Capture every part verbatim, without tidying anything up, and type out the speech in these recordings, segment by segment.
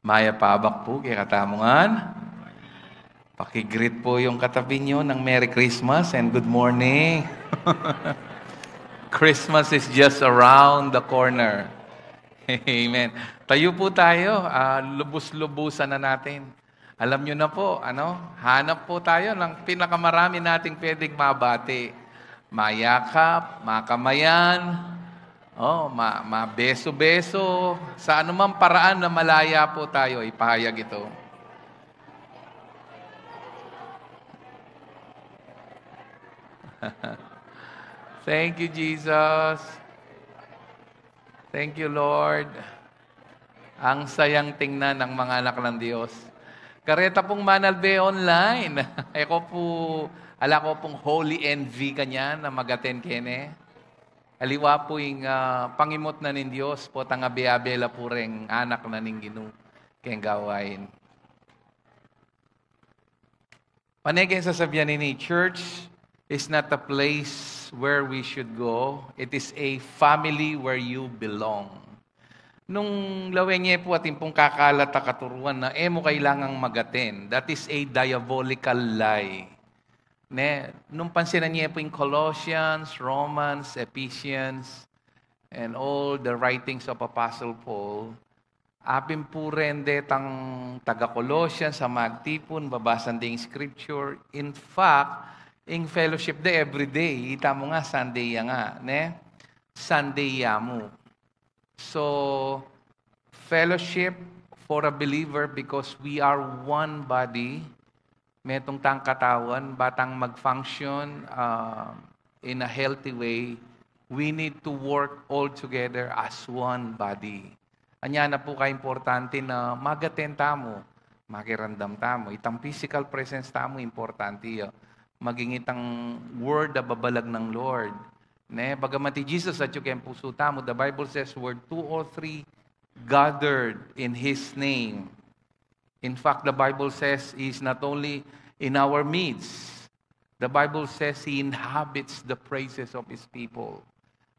Mayap a abak pu kekatamu ngan. Paki-greet po yung katabi nyo ng Merry Christmas and Good Morning. Christmas is just around the corner. Amen. Tayo po tayo, ah, lubus-lubusan na natin. Alam nyo na po, ano, hanap po tayo ng pinakamarami nating pwedeng mabati. Mayakap, makamayan, oh, ma-, mabeso-beso, sa anumang paraan na malaya po tayo, ipahayag ito. Thank you, Jesus. Thank you, Lord. Ang sayang tingnan ng mga anak ng Diyos. Kareta pung manalbe online. Eko pu, ala ko pung holy envy kanyan na mag-attend kene. Aliwa pu ing, ah, pangimut na ning Diyos, potang abe-abe la pu reng anak na ning Ginu keng gawain. Pane keng sasabian ini, church is not a place where we should go. It is a family where you belong. Nung lawen ye pu atin pung kakalat a katuruan na e mu kailangang mag-attend, that is a diabolical lie. Ne? Nung pansinan ye pu ing Colossians, Romans, Ephesians, and all the writings of Apostle Paul, apin pu reng detang taga-Colossians a magtipun, babasan deng scripture. In fact, ing fellowship de every day, ita mu nga Sunday ya nga, ne? Sunday ya mu. So, fellowship for a believer, because we are one body, metung tang katawan, ba tang mag-function, ah, in a healthy way, we need to work all together as one body. Anya na pu kaimportante na mag-attend tamu, makiramdam tamu. Itang physical presence tamu, importante ya. Maging itang word a babalag ng Lord. Ne, bagamat i Jesus atyu keng pusu tamu, the Bible says, "Where two or three gathered in His name." In fact, the Bible says He is not only in our midst, the Bible says He inhabits the praises of His people.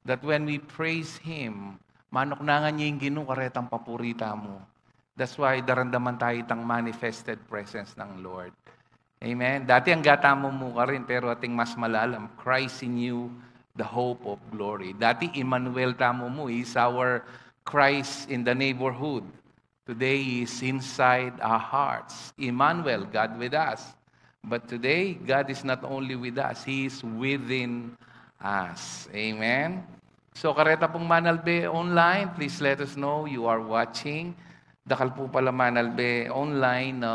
That when we praise Him, manuknangan ye ing Ginu karetang papuri tamu. That's why daramdaman tayu itang manifested presence ng Lord. Amen? Dati angga tamu mu karin, pero ating mas malalam, Christ in you, the hope of glory. Dati Emmanuel tamu mu, He's our Christ in the neighborhood. Today, He is inside our hearts. Emmanuel, God with us. But today, God is not only with us, He is within us. Amen? So, kareta pung manalbe online, please let us know you are watching. Dakal pu pala manalbe online na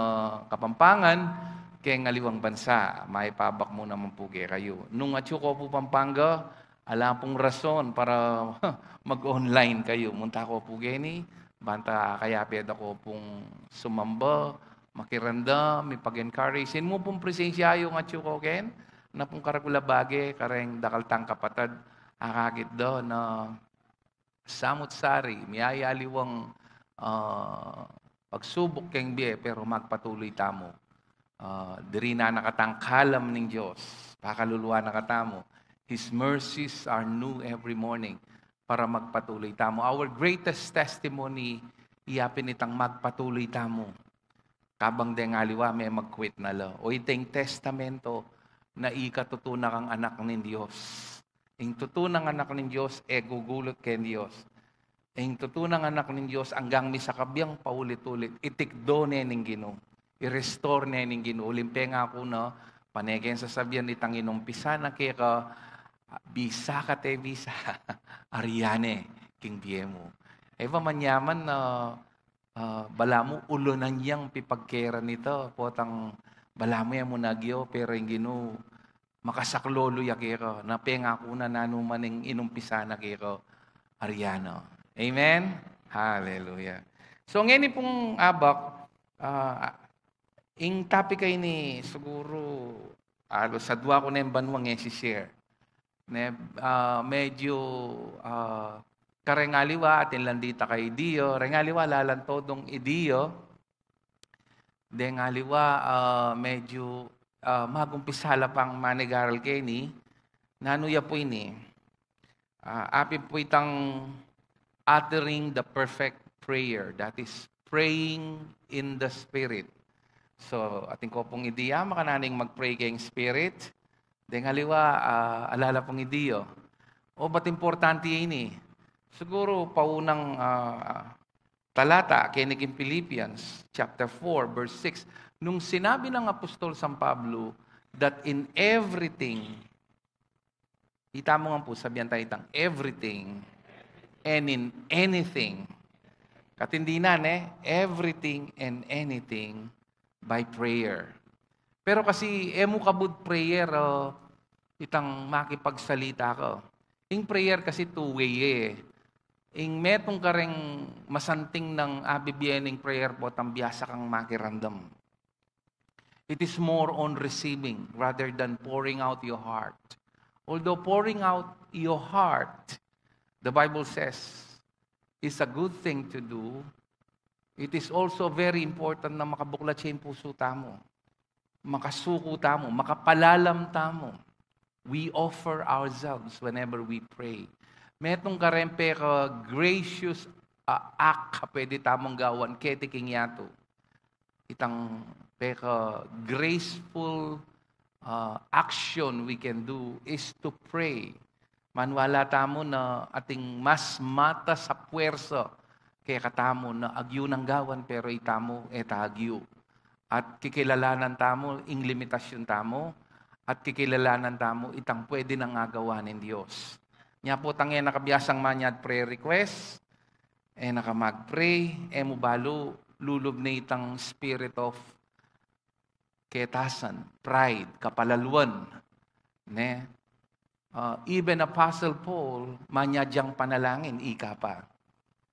Kapampangan keng aliwang bansa. Mayap a abak mu naman pu kekayu. Nung atyu ko pu Pampanga, ala pung rason para mag-online kayu. Munta ko pu keni, banta kaya pwede ko pung sumamba, makiramdam, ipag-encourage. Sino mu pung presensya yu nung atyu ko keni, na pung karakal a bage kareng dakal tang kapatad, akakit da na samut sari, miyayaliwang, ah, pagsubuk keng bie, pero magpatuloy tamu. Ah, diri na na katang kalam ning Dios, pakaluluan na katamu. His mercies are new every morning. Para magpatuloy tamu. Our greatest testimony, iya pin itang magpatuloy tamu. Kabang deng aliwa, me mag-quit na la. O iteng testamento na ika tutu na kang anak ning Dios. Ing tutu nang anak ning Dios, e gugulut keng Dios. Ing tutu nang anak ning Dios, anggang misakab yang paulit-ulit, itikdo ne ning Ginu. I-restore ne ning Ginu. Uling pengaku na, pane keng sasabian itang inumpisa na keka, bisa kate bisa, arya ne king bie mu. E ba manyaman na, ah, balamu ulunan yang pipagkeran ita, potang balamu e mu na agyo, pero ing Ginu, makasaklolo ya keka, na pengaku na nanu man ing inumpisa na keka, arya na. Amen? Hallelujah. So, ngeni pung abak, ah, ing topic a ini siguru, alos adua ku neng banua ngan isi-share. Ne, ah, medyu, ah, kareng aliwa, atin lang dita kay idea, reng aliwa, lalan todong idea, deng aliwa, ah, medyu, ah, magumpisa la pang manigaral keni, nanu ya pu ini? Ah, apin pu itang uttering the perfect prayer, that is praying in the Spirit. So, atin ku pung idea, makananu ing mag-pray keng Spirit? Deng aliwa, ah, ala la pung idea. O, ba't importante ini? Siguru, paunang, ah, talata, keni king Philippians chapter four, verse six. Nung sinabi ng Apostol San Pablo that in everything, ita mu ngan pu, sabian tamu itang everything and in anything. Katindi na, ne? Everything and anything by prayer. Pero kasi, e mu kabud prayer, ah, itang makipagsalita ka. Ing prayer kasi two-way e. Ing metung kareng masanting nang abibie ning prayer, potang biasa kang makiramdam. It is more on receiving rather than pouring out your heart. Although pouring out your heart, the Bible says, is a good thing to do, it is also very important na makabuklat ya ing pusu tamu, makasuku tamu, makapalalam tamu. We offer ourselves whenever we pray. Metung kareng peka-gracious, ah, act a pwede tamung gawan keti king yatu. Itang peka-graceful, ah, action we can do is to pray. Maniwala tamu na atin mas matas a puwersa kekatamu na agyu nang gawan, pero itamu e ta agyu. At kikilalanan tamu ing limitasyun tamu, at kikilalanan tamu itang pwede nang agawa ning Dios. Nya pu, tang e na ka biasang manyad prayer request, e na ka mag-pray, e mu balu lulub ne itang spirit of ketasan, pride, kapalaluan, ne? Ah, even Apostle Paul, manyad yang panalangin, ika pa.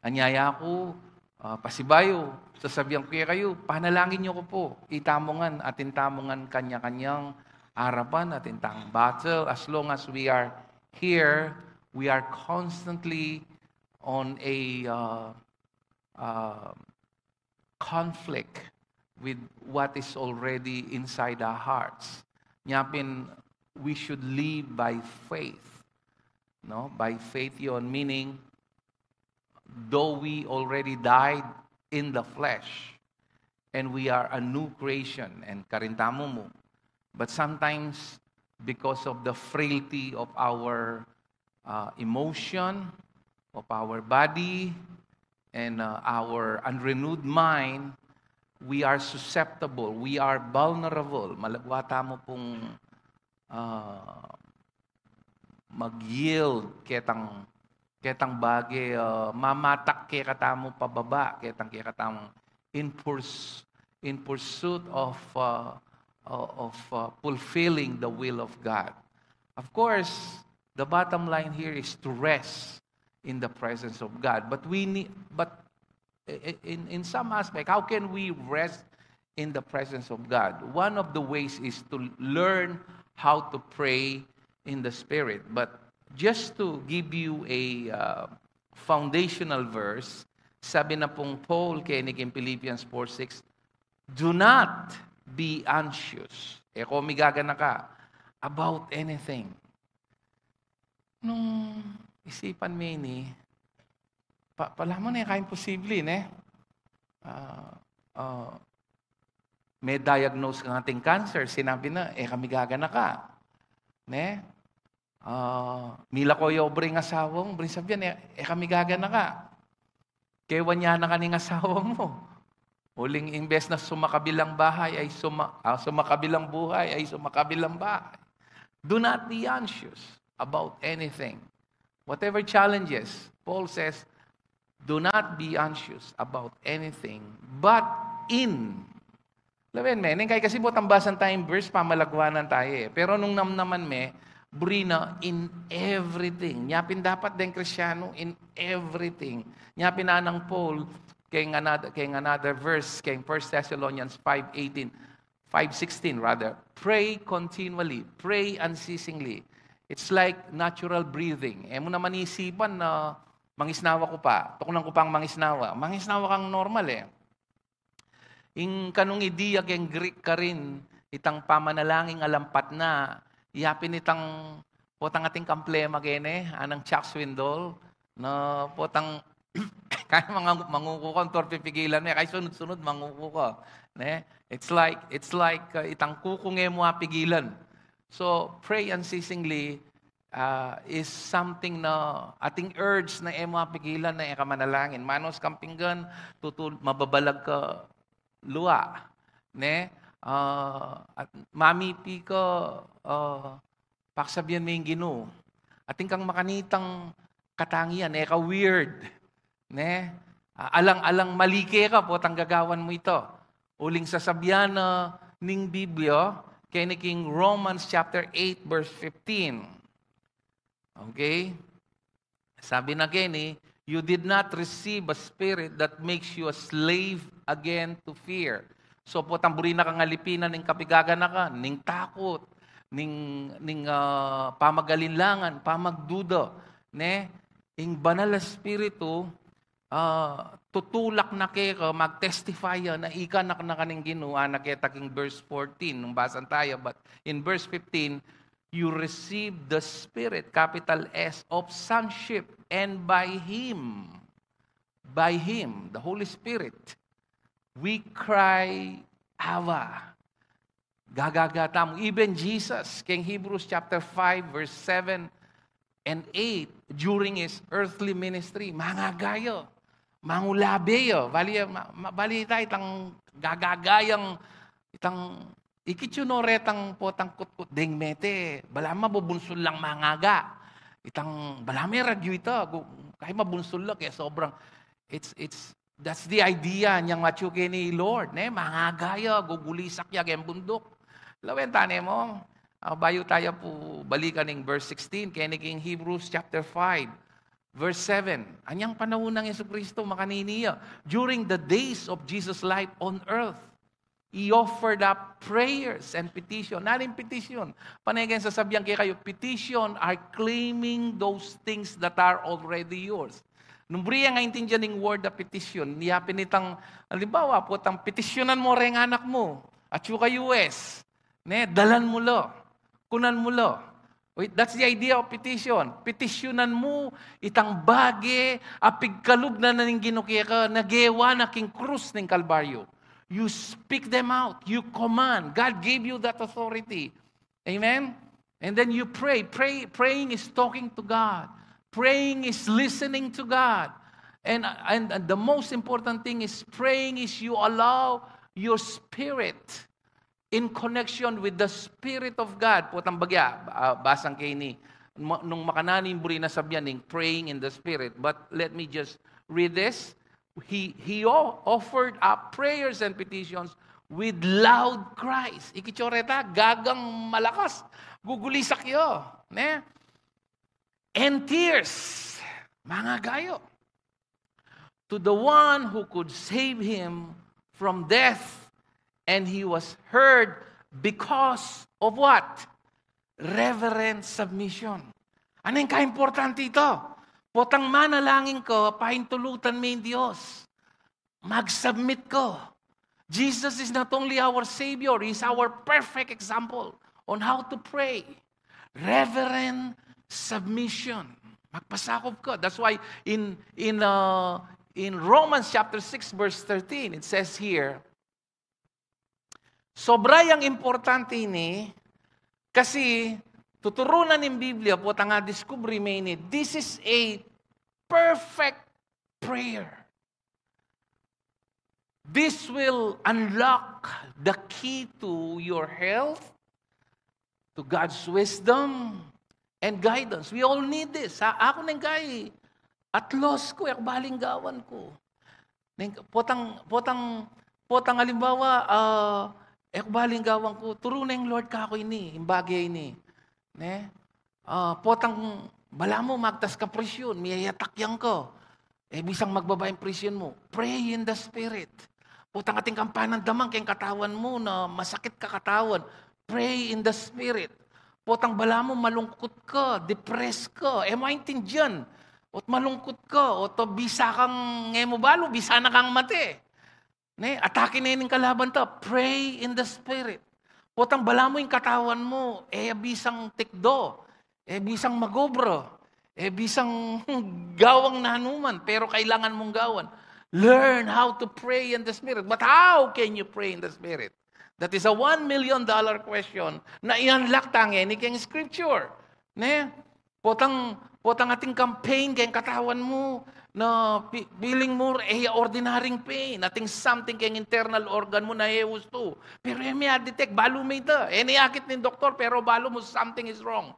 Anyaya ku, ah, pasibayu, sasabian ku kekayu, panalangin yu ku pu. Itamu ngan, atin tamu ngan kanya-kanyang arapan, atin tang battle. As long as we are here, we are constantly on a, ah, ah, conflict with what is already inside our hearts. Nya pin, we should live by faith. No? By faith yon, meaning, though we already died in the flesh, and we are a new creation, and karin tamu mu, but sometimes, because of the frailty of our, uh, emotion, of our body, and, uh, our unrenewed mind, we are susceptible, we are vulnerable. Malagwa tamu pung, uh, mag-yield ketang, ketang bage, uh, mamatak kekatamu pababa, ketang kekatamung in purs-, in pursuit of, uh, uh, of, uh, fulfilling the will of God. Of course, the bottom line here is to rest in the presence of God. But we need, but i-, i-, in, in some aspect, how can we rest in the presence of God? One of the ways is to learn how to pray in the Spirit. But just to give you a, uh, foundational verse, sabi na pung Paul keni king Philippians four six, "Do not be anxious," e ko migaganaka, "about anything." Nung isipan mi ini, pa-, palaman, e ka imposible, ne? Ah, ah, me-diagnose kang ating cancer, sinabi na, "E ka migaganaka." Ne? Ah, milako ya obra ing asawa mu, buri sabian, "E, e ka migaganaka." Kewan ya na ka ning asawa mu. Uling imbes na sumakabilang bahay ay suma-, ah, sumakabilang buhay ay sumakabilang bahay. Do not be anxious about anything. Whatever challenges, Paul says, "Do not be anxious about anything, but in." Lawen me, neng kai kasi bot ambasan tayung verse, pamalagwanan tayu e. Pero nung namnaman me, buri na, "In everything." Nya pin dapat deng Kristiyanu, in everything. Nya pin nang Paul, keng another, keng another verse, keng First Thessalonians five eighteen, five sixteen rather, "Pray continually, pray unceasingly." It's like natural breathing. E mu naman isipan na mangisnawa ku pa, tuknang ku pang mangisnawa. Mangisnawa kang normal e. Ing kanung idea keng Greek karin, itang pamanalangin a lampat na, ya pin itang potang atin kamplema kene, anang Chuck Swindoll, na potang Kaya mangu-, manguku ka, antor pipigilan me, kaya sunod-sunod manguku ka. Ne? It's like, it's like, uh, itang kuku e mu apigilan. So, pray unceasingly, uh, is something na ating urge na e mu apigilan na e ka manalangin. Manus kang pinggan, tutul-, mababalag ka lua. Ne? Uh, at mamipi ka, uh, paksabian me ing Ginu. Atin kang makanitang katangian, e ka weird. Ne? Ah, alang-alang mali ke ka, potang gagawan mu ito. Uling sasabian na ning Biblia, keni king Romans chapter eight, verse fifteen. Okay? Sabi na keni, "You did not receive a spirit that makes you a slave again to fear." So, potang buri na kang alipinan ning kapigaganaka, ning takut, ning, ning, ah, pamagalinlangan, pamagduda, ne? Ing Banal a Espiritu, ah, tutulak na keka, mag-testify ya na ika anak na ka ning Ginu, anak keta king verse fourteen, nung basan tayo, but in verse fifteen, "You receive the Spirit," capital S, "of sonship, and by Him, by Him, the Holy Spirit, we cry, Abba." Gagaga tamu. Even Jesus, king Hebrews chapter five, verse seven and eight, during His earthly ministry, mangaga ya, mangulabe ya. Bali, ma-, ma-, bali tayo, itang gagaga yang, itang ikit yu no retang potang kutkut deng mete, balamu mabubunsul lang mangaga. Itang balamu e ragyu ita, gu-, kaya mabunsul lang, kaya sobrang, it's, it's, that's the idea niyang atyu keni Lord, ne? Mangaga ya, gugulisak ya keng bunduk. Lawen tane mo, ah, bayu tayo pu balikan ing verse sixteen, keni king Hebrews chapter five, verse seven. Anyang panaun nang Jesucristo, makanini ya, during the days of Jesus' life on earth, He offered up prayers and petition. Nanu ing petition? Pane keng sasabian ke kayu, petition are claiming those things that are already yours. Nung buri yang aintindian ing word a petition, ya pin itang, halimbawa, potang petitionan mu reng anak mu, atyu ka U S, ne, dalan mu la, kunan mu la. Wait, that's the idea of petition. Petitionan mu itang bage a pigkalub na ning Ginu keka, na gewa na king krus ning Kalbaryo. You speak them out. You command. God gave you that authority. Amen? And then you pray. Pray, praying is talking to God. Praying is listening to God. And, and, and the most important thing is praying is you allow your spirit in connection with the Spirit of God. Potang bagya, ah, basang keni, ma-, nung makananu ing buri na sabian ning praying in the Spirit. But let me just read this. He, he o-, offered up prayers and petitions with loud cries. Ikit yu reta, gagang malakas. Gugulisak ya, ne? And tears. Mangaga ya to the one who could save him from death, and he was heard because of what? Reverent submission. Anu ing kaimportante ita? Potang manalangin ka, paintulutan me ing Dios. Mag-submit ka. Jesus is not only our Savior, He's our perfect example on how to pray. Reverent submission. Magpasakup ka. That's why in, in, uh, in Romans chapter six, verse thirteen, it says here, sobra yang importante ini, kasi tuturu na ning Biblia, potang a-discover me ini, this is a perfect prayer. This will unlock the key to your health, to God's wisdom, and guidance. We all need this. Ha, aku neng kai, at loss ku, e ku balu ing gawan ku. Neng, potang, potang, potang halimbawa, ah, e ku balu ing gawan ku, turu neng Lord kaku ini, ing bage ini. Ne? Ah, potang balamu magtas ka presyon, miyayatak yang ka. E bisang magbaba ing presyon mu. Pray in the Spirit. Potang atin kang panandaman keng katawan mu na masakit ka katawan, pray in the Spirit. Potang balamu malungkut ka, depressed ka, e mu aintindian, o't malungkut ka, o't bisa kang, e mu balu, bisa na kang mate. Ne, atake ne ning kalaban ta, pray in the Spirit. Potang balamu ing katawan mu, e bisang tikdo, e bisang magobra, E, bisang gawang nanu man, pero kailangan mung gawan. Learn how to pray in the Spirit. But how can you pray in the Spirit? That is a one million dollar question na i-unlock ta ngeni keng Scripture. Ne? Potang, potang ating kang pain keng katawan mu, na pi-, feeling mu, e, ordinary pain. Ating something keng internal organ mu na e ustu. Pero e me a-detect, balu me ita. E ne akit ning doktor, pero balu mu something is wrong.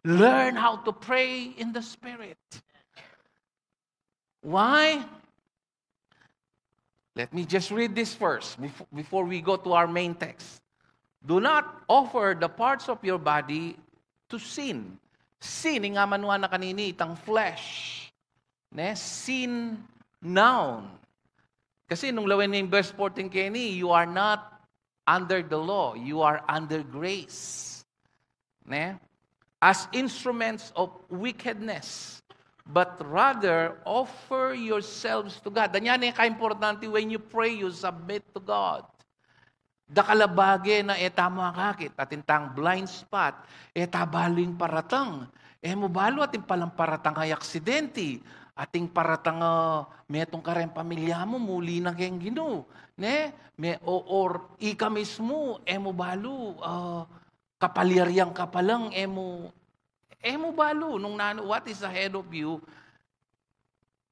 Learn how to pray in the Spirit. Why? Let me just read this first bef-, before we go to our main text. Do not offer the parts of your body to sin. Sin, ing amanuan na kanini, itang flesh. Ne? Sin, noun. Kasi nung lawen ning verse fourteen keni, you are not under the law, you are under grace. Ne? As instruments of wickedness, but rather offer yourselves to God. Anya ne kaimportante, when you pray, you submit to God. Dakal a bage na e tamu akakit, atin tang blind spot, e ta balu ing paratang. E mu balu atin palang paratang a aksidente, atin paratang a metung kareng pamilya mu, muli na keng Ginu. Ne? Me, o, or ika mismu, e mu balu, ah, kapalyarian ka pa lang, e mu, e mu balu nung nanu, what is ahead of you.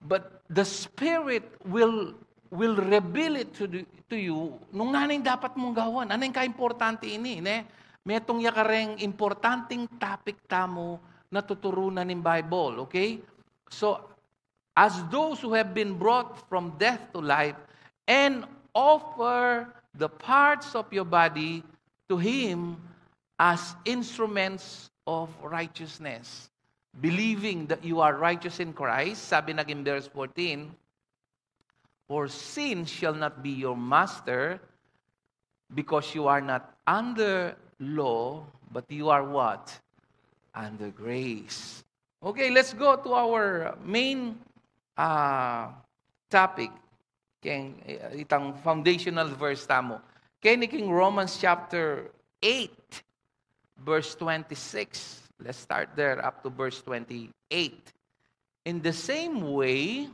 But the Spirit will, will reveal it to, the, to you nung nanu ing dapat mung gawan. Anu ing kaimportante ini, ne? Metung ya kareng importanteng topic tamu na tuturunan ning Bible, okay? So, as those who have been brought from death to life, and offer the parts of your body to Him as instruments of righteousness, believing that you are righteous in Christ, sabi na in verse fourteen, "For sin shall not be your master, because you are not under law, but you are what? Under grace." Okay, let's go to our main, uh, topic. Keng, eh, itang foundational verse tamu. Keni keng Romans chapter eight, verse twenty-six. Let's start there up to verse twenty-eight. In the same way,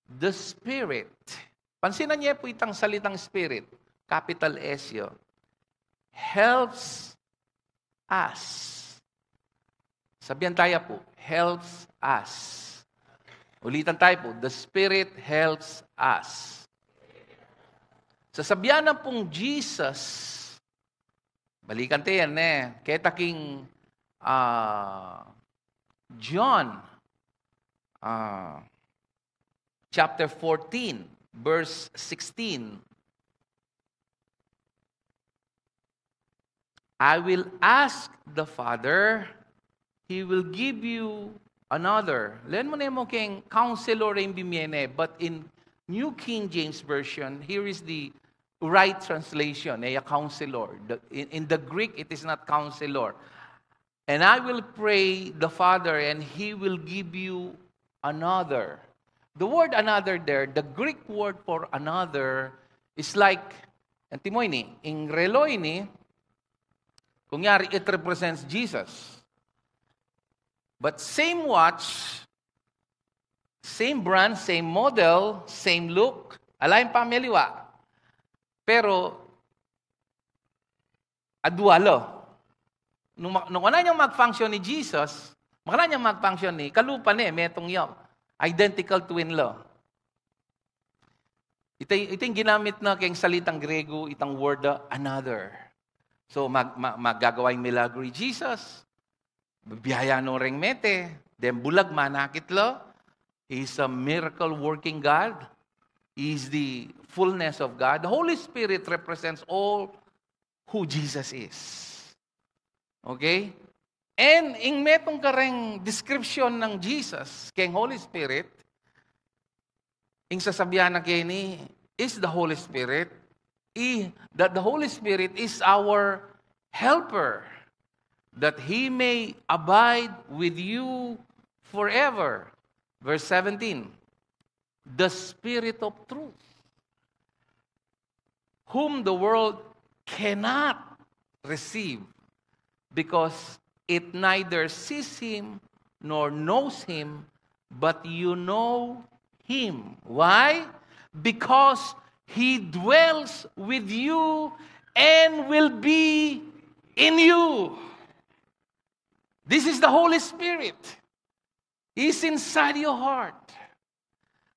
the Spirit. Pansinan ye pu itang salitang Spirit, capital S yu. Helps us. Sabian taya pu, helps us. Ulitan taya pu, the Spirit helps us. Sasabian na pung Jesus, balikan te yan, ne? Keta king, ah, John, ah, chapter fourteen, verse sixteen. "I will ask the Father, He will give you another." Len mu ne mo keng counselor ing bimie ne, but in New King James Version, here is the right translation, eh, a counselor. The, in, in the Greek, it is not counselor. "And I will pray the Father, and He will give you another." The word another there, the Greek word for another, is like, antimo ini, ing relo ini, kunyari, it represents Jesus. But same watch, same brand, same model, same look, ala ing pamiliwa. Pero, adua la. Nung, ma-, nung makanyan yang mag-function ni Jesus, makanyan yang mag-function ni, kalupa ne, metung ya. Identical twin la. Ita, ita ing ginamit na keng salitang Grego, itang word na another. So, mag-, ma-, magagawa ing milagro i Jesus, bibiyaya no reng mete, then bulag manakit la, He's a miracle working God. He's the fullness of God. The Holy Spirit represents all who Jesus is. Okay? And ing metung kareng description ng Jesus keng Holy Spirit, ing sasabian na keni is the Holy Spirit, i-, that the Holy Spirit is our helper, that He may abide with you forever. Verse seventeen, "The Spirit of truth, whom the world cannot receive, because it neither sees Him nor knows him, but you know him. Why? Because he dwells with you and will be in you. This is the Holy Spirit. He's inside your heart.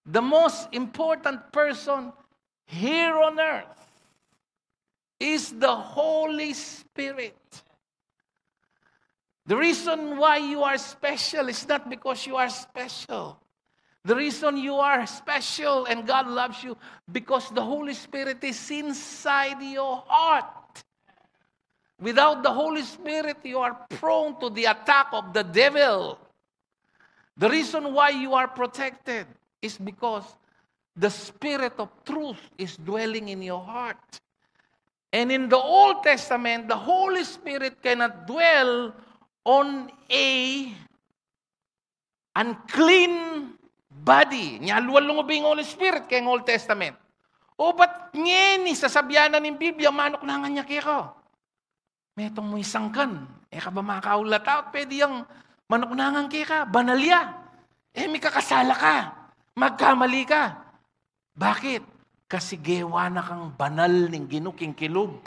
The most important person here on earth is the Holy Spirit. The reason why you are special is not because you are special. The reason you are special and God loves you, because the Holy Spirit is inside your heart. Without the Holy Spirit, you are prone to the attack of the devil. The reason why you are protected is because the Spirit of truth is dwelling in your heart. And in the Old Testament, the Holy Spirit cannot dwell on a unclean body. Nya, alual lungub ing Holy Spirit keng Old Testament. O ba't ngeni sasabian na ning Biblia, manuknangan ya keka? Metung mu isang kan, e ka ba makaulat? Pwede yang manuknangan keka, banal ya. E, mikakasala ka, magkamali ka. Bakit? Kasi gewa na kang banal ning Ginu king kilub.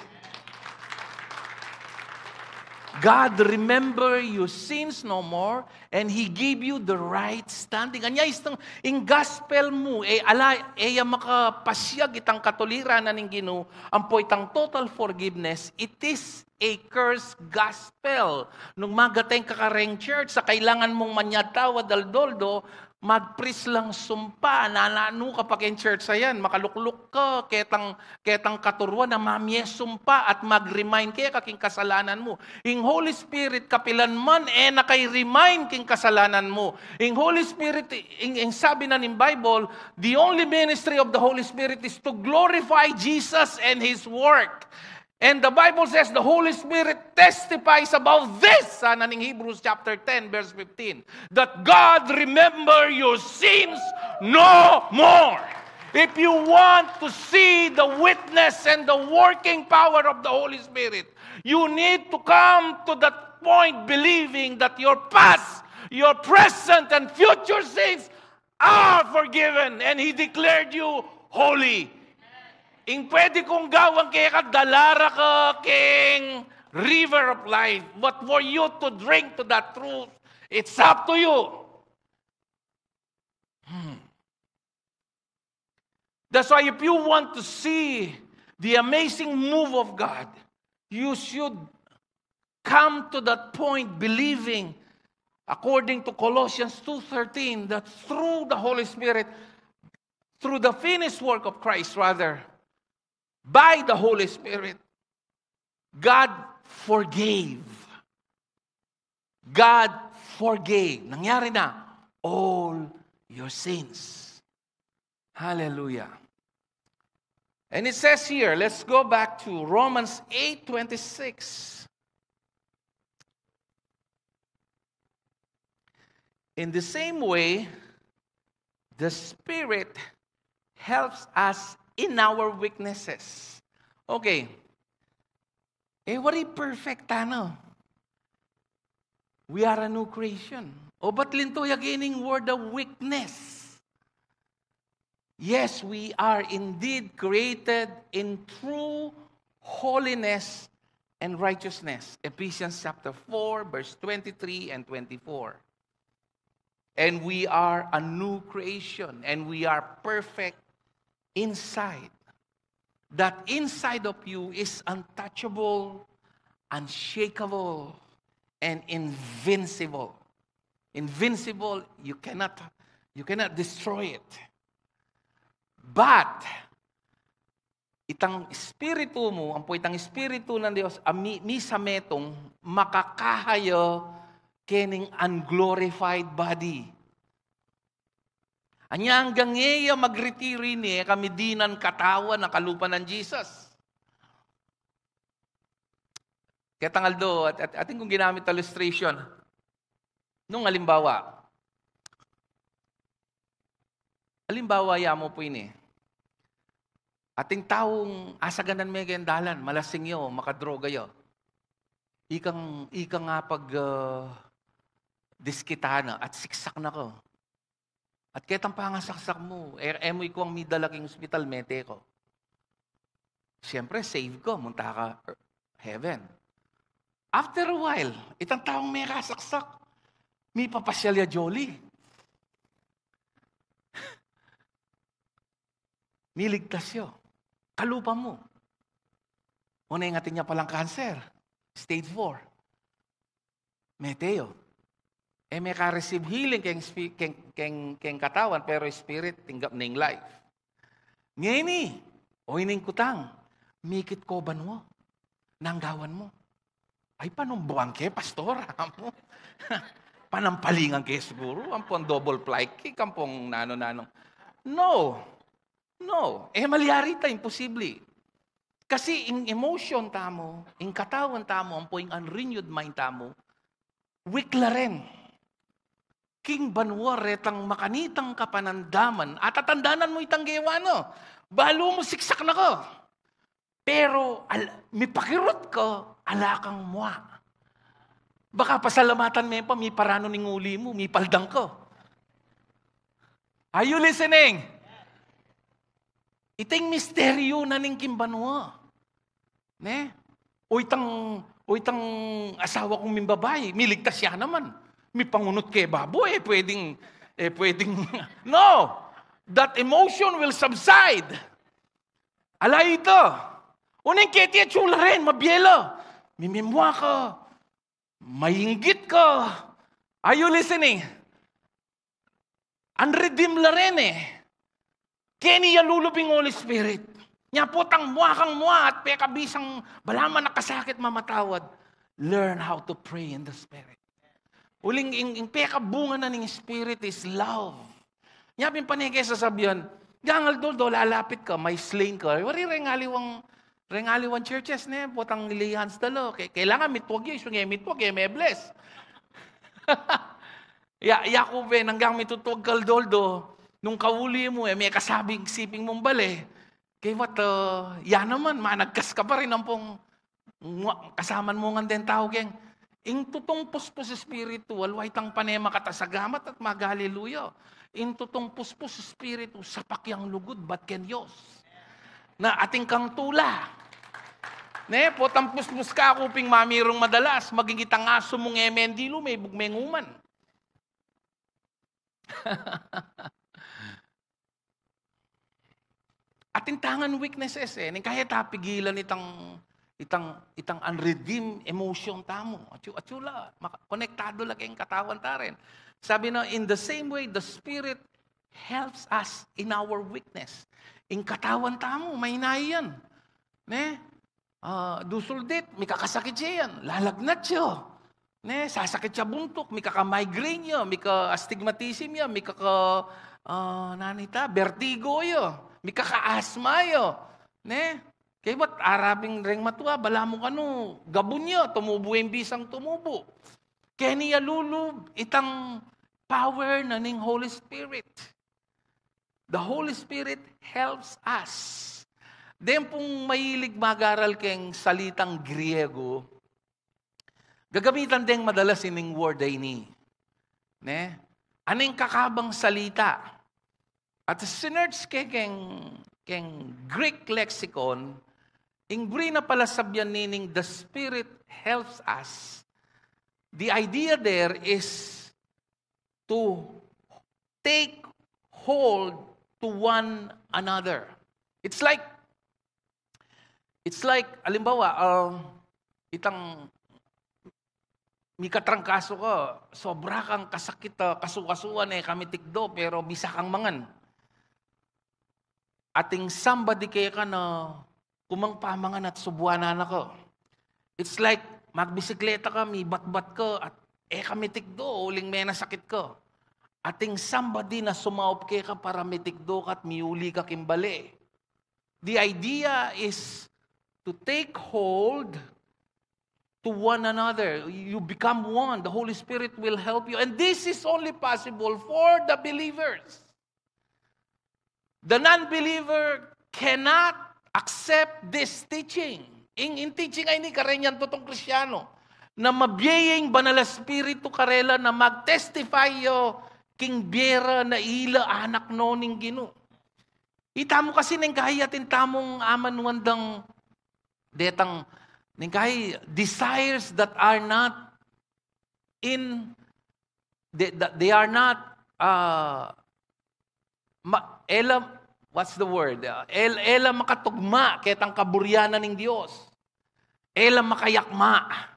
God remember your sins no more, and He give you the right standing. Anya, istang, ing gospel mu, e, ala, e ya makapasiag itang katuliran na ning Ginu, ampo itang total forgiveness, it is a curse gospel. Nung magateng ka kareng church, sa kailangan mung manyad tawad, aldoldo, magpris lang sumpa, nananu ka pa keng church a yan, makalukluk ka, ketang, ketang katuruan a mamye sumpa at mag-remind keka king kasalanan mu. Ing Holy Spirit, kapilan man, e na kay remind king kasalanan mu. Ing Holy Spirit, ing, ing sabi na ning Bible, the only ministry of the Holy Spirit is to glorify Jesus and His work. And the Bible says the Holy Spirit testifies about this, sana ning Hebrews chapter ten, verse fifteen, that God remember your sins no more. If you want to see the witness and the working power of the Holy Spirit, you need to come to that point believing that your past, your present, and future sins are forgiven, and He declared you holy. Ing pwede kung gawan keka, dala ra ka keng river of life. But for you to drink to that truth, it's up to you. Hmm. That's why if you want to see the amazing move of God, you should come to that point believing, according to Colossians two thirteen, that through the Holy Spirit, through the finished work of Christ, rather, by the Holy Spirit, God forgave. God forgave. Nangyari na all your sins. Hallelujah. And it says here, let's go back to Romans eight twenty-six. In the same way, the Spirit helps us in our weaknesses. Okay. E wari perfect tana. We are a new creation. O ba't linto ya kening word of weakness? Yes, we are indeed created in true holiness and righteousness. Ephesians chapter four, verse twenty-three and twenty-four. And we are a new creation, and we are perfect inside. That inside of you is untouchable, unshakable, and invincible. Invincible, you cannot, you cannot destroy it. But itang espiritu mu, ampo itang espiritu nang Dios, a mi, mi sa metung, makakahayu kening unglorified body. Anya anggang e ya magretiro ini, e kami dinan katawan a kalupa nang Jesus. Ketang aldo, at, at, atin kung ginamit illustration. Nung alimbawa, alimbawa, yamu pu ini. Ating taung asaganan me keng dalan, malasing ya, makadroga ya. Ikang, ikang apag, ah, diskita na at siksak na ka. At ketang pangasaksak mu, e, e mu ikuang midala king ospital, mete ka. Siyempre, save ka, munta ka, er, heaven. After a while, itang taung mekasaksak, mipapasyal ya Jolley. Miligtas ya. Kalupa mu. Una, ing atin ya palang cancer, stage four. Mete ya. E meka-receive healing keng spi-, keng, keng, keng katawan, pero spirit, tinggap na ing life. Ngeni, o ining kutang, mikit ko banua, nanu ing gawan mu? Ay, panumbuan ke, pastor, amu. Panampalingan ke siguru, ampong double fly kick, ampong nanu-nanu. No. No. E malyari ita, imposible. Kasi ing emotion tamu, ing katawan tamu, ampo ing unrenewed mind tamu, weak la rin. King banua retang makanitang kapanandaman, atatandanan mu itang gewa na. Balu mu siksak na ka. Pero, al-, mipakirut ka, ala kang mua. Baka pasalamatan me pa, miparanu ning uli mu, mipaldang ka. Are you listening? Ita ing misteryu na ning king banua. Ne? O itang, o itang asawa kung mimbabai, miligtas ya naman. Mipangunut ke babo, e pwedeng, e pwedeng, no! That emotion will subside. Ala ita. Uling keti, atsu la rin, mabie la. Mimimua ka. Mainggit ka. Are you listening? Unredeemed la rin e. Keni ya lulub ing Holy Spirit. Nya potang mua kang mua at pekabisang balamu nakasakit, mamatawad. Learn how to pray in the Spirit. Uling ing, ing pekabunga na ning Spirit is love. Nya pin pane ke sasabian, gangal dol-dol, lalapit ka, may slain ka. Wari reng aliwang, reng aliwang churches ne, potang lihans da la. Ke-, kailangan mitwag ya, isu nge mitwag, e me-bless. Ya, yaku be, nanggang mitutwag kal dol-dol, nung kauli mu, e mekasabing siping mung bale. Kaybat, ah, ya naman, managkas ka pa rin ampong mua-, kasaman mu ngan deng tau keng. Ing tutung puspus espiritu, aliwa itang pane makata sa gamat at mag-hallelujah. Ing tutung puspus espiritu, sapak yang lugud, bat keng Dios. Na atin kang tula. Ne, potang puspus ka, kuping mamirung madalas, maging itang asu mung e mendilu, mebug menguman. Atin tangan weaknesses e, ning kaya ta pigilan itang, itang, itang unredeemed emotion tamu. Atsu, atsu la, maka-, konektadu la keng katawan ta rin. Sabi na, in the same way, the Spirit helps us in our weakness. Ing katawan tamu, mainayan. Ne? Ah, dusuldit, mikakasakit ya yan. Lalagnat ya. Ne, sasakit ya buntuk, mikaka-migraine ya, mika-astigmatism ya, mikaka, ah, nanu ita, vertigo ya, mikaka-asthma ya. Ne? Kaybat arabing reng matua, balamu kanu, gabun ya, tumubu ing bisang tumubu. Keni ya lulub itang power na ning Holy Spirit. The Holy Spirit helps us. Deng pung mahilig mag-aral keng salitang Griego, gagamitan deng madalas ining word a ini. Ne? Aning kakabang salita. At sinearch ke keng, keng Greek lexicon, ing buri na pala sabian nining the Spirit helps us. The idea there is to take hold to one another. It's like, it's like, alimbawa, um, itang mikatrangkaso ka, sobra kang kasakit, ah, kasukasuan e ka mitikdo, pero bisa kang mangan. Ating somebody keka na kumang pamangan at subuanan na ka. It's like, magbisikleta ka, mibatbat ka, at e ka mitikdo, uling menasakit ka. Ating somebody na sumaup keka para mitikdo ka at miuli ka king bale. The idea is to take hold to one another. You become one. The Holy Spirit will help you. And this is only possible for the believers. The non-believer cannot accept this teaching. Ing, ing teaching a ini, kareng tutong Kristiyano. na mabie ya ing Banal a Espiritu karela na mag-testify ya king bie ra na ila anak no ning Ginu. Itamu kasi neng kahit atin tamung amanuan dang detang, neng kahit desires that are not in, they, that they are not, uh, ma, e la, what's the word? Uh, e, e la makatugma ketang kaburian na ning Dios. E la makayakma.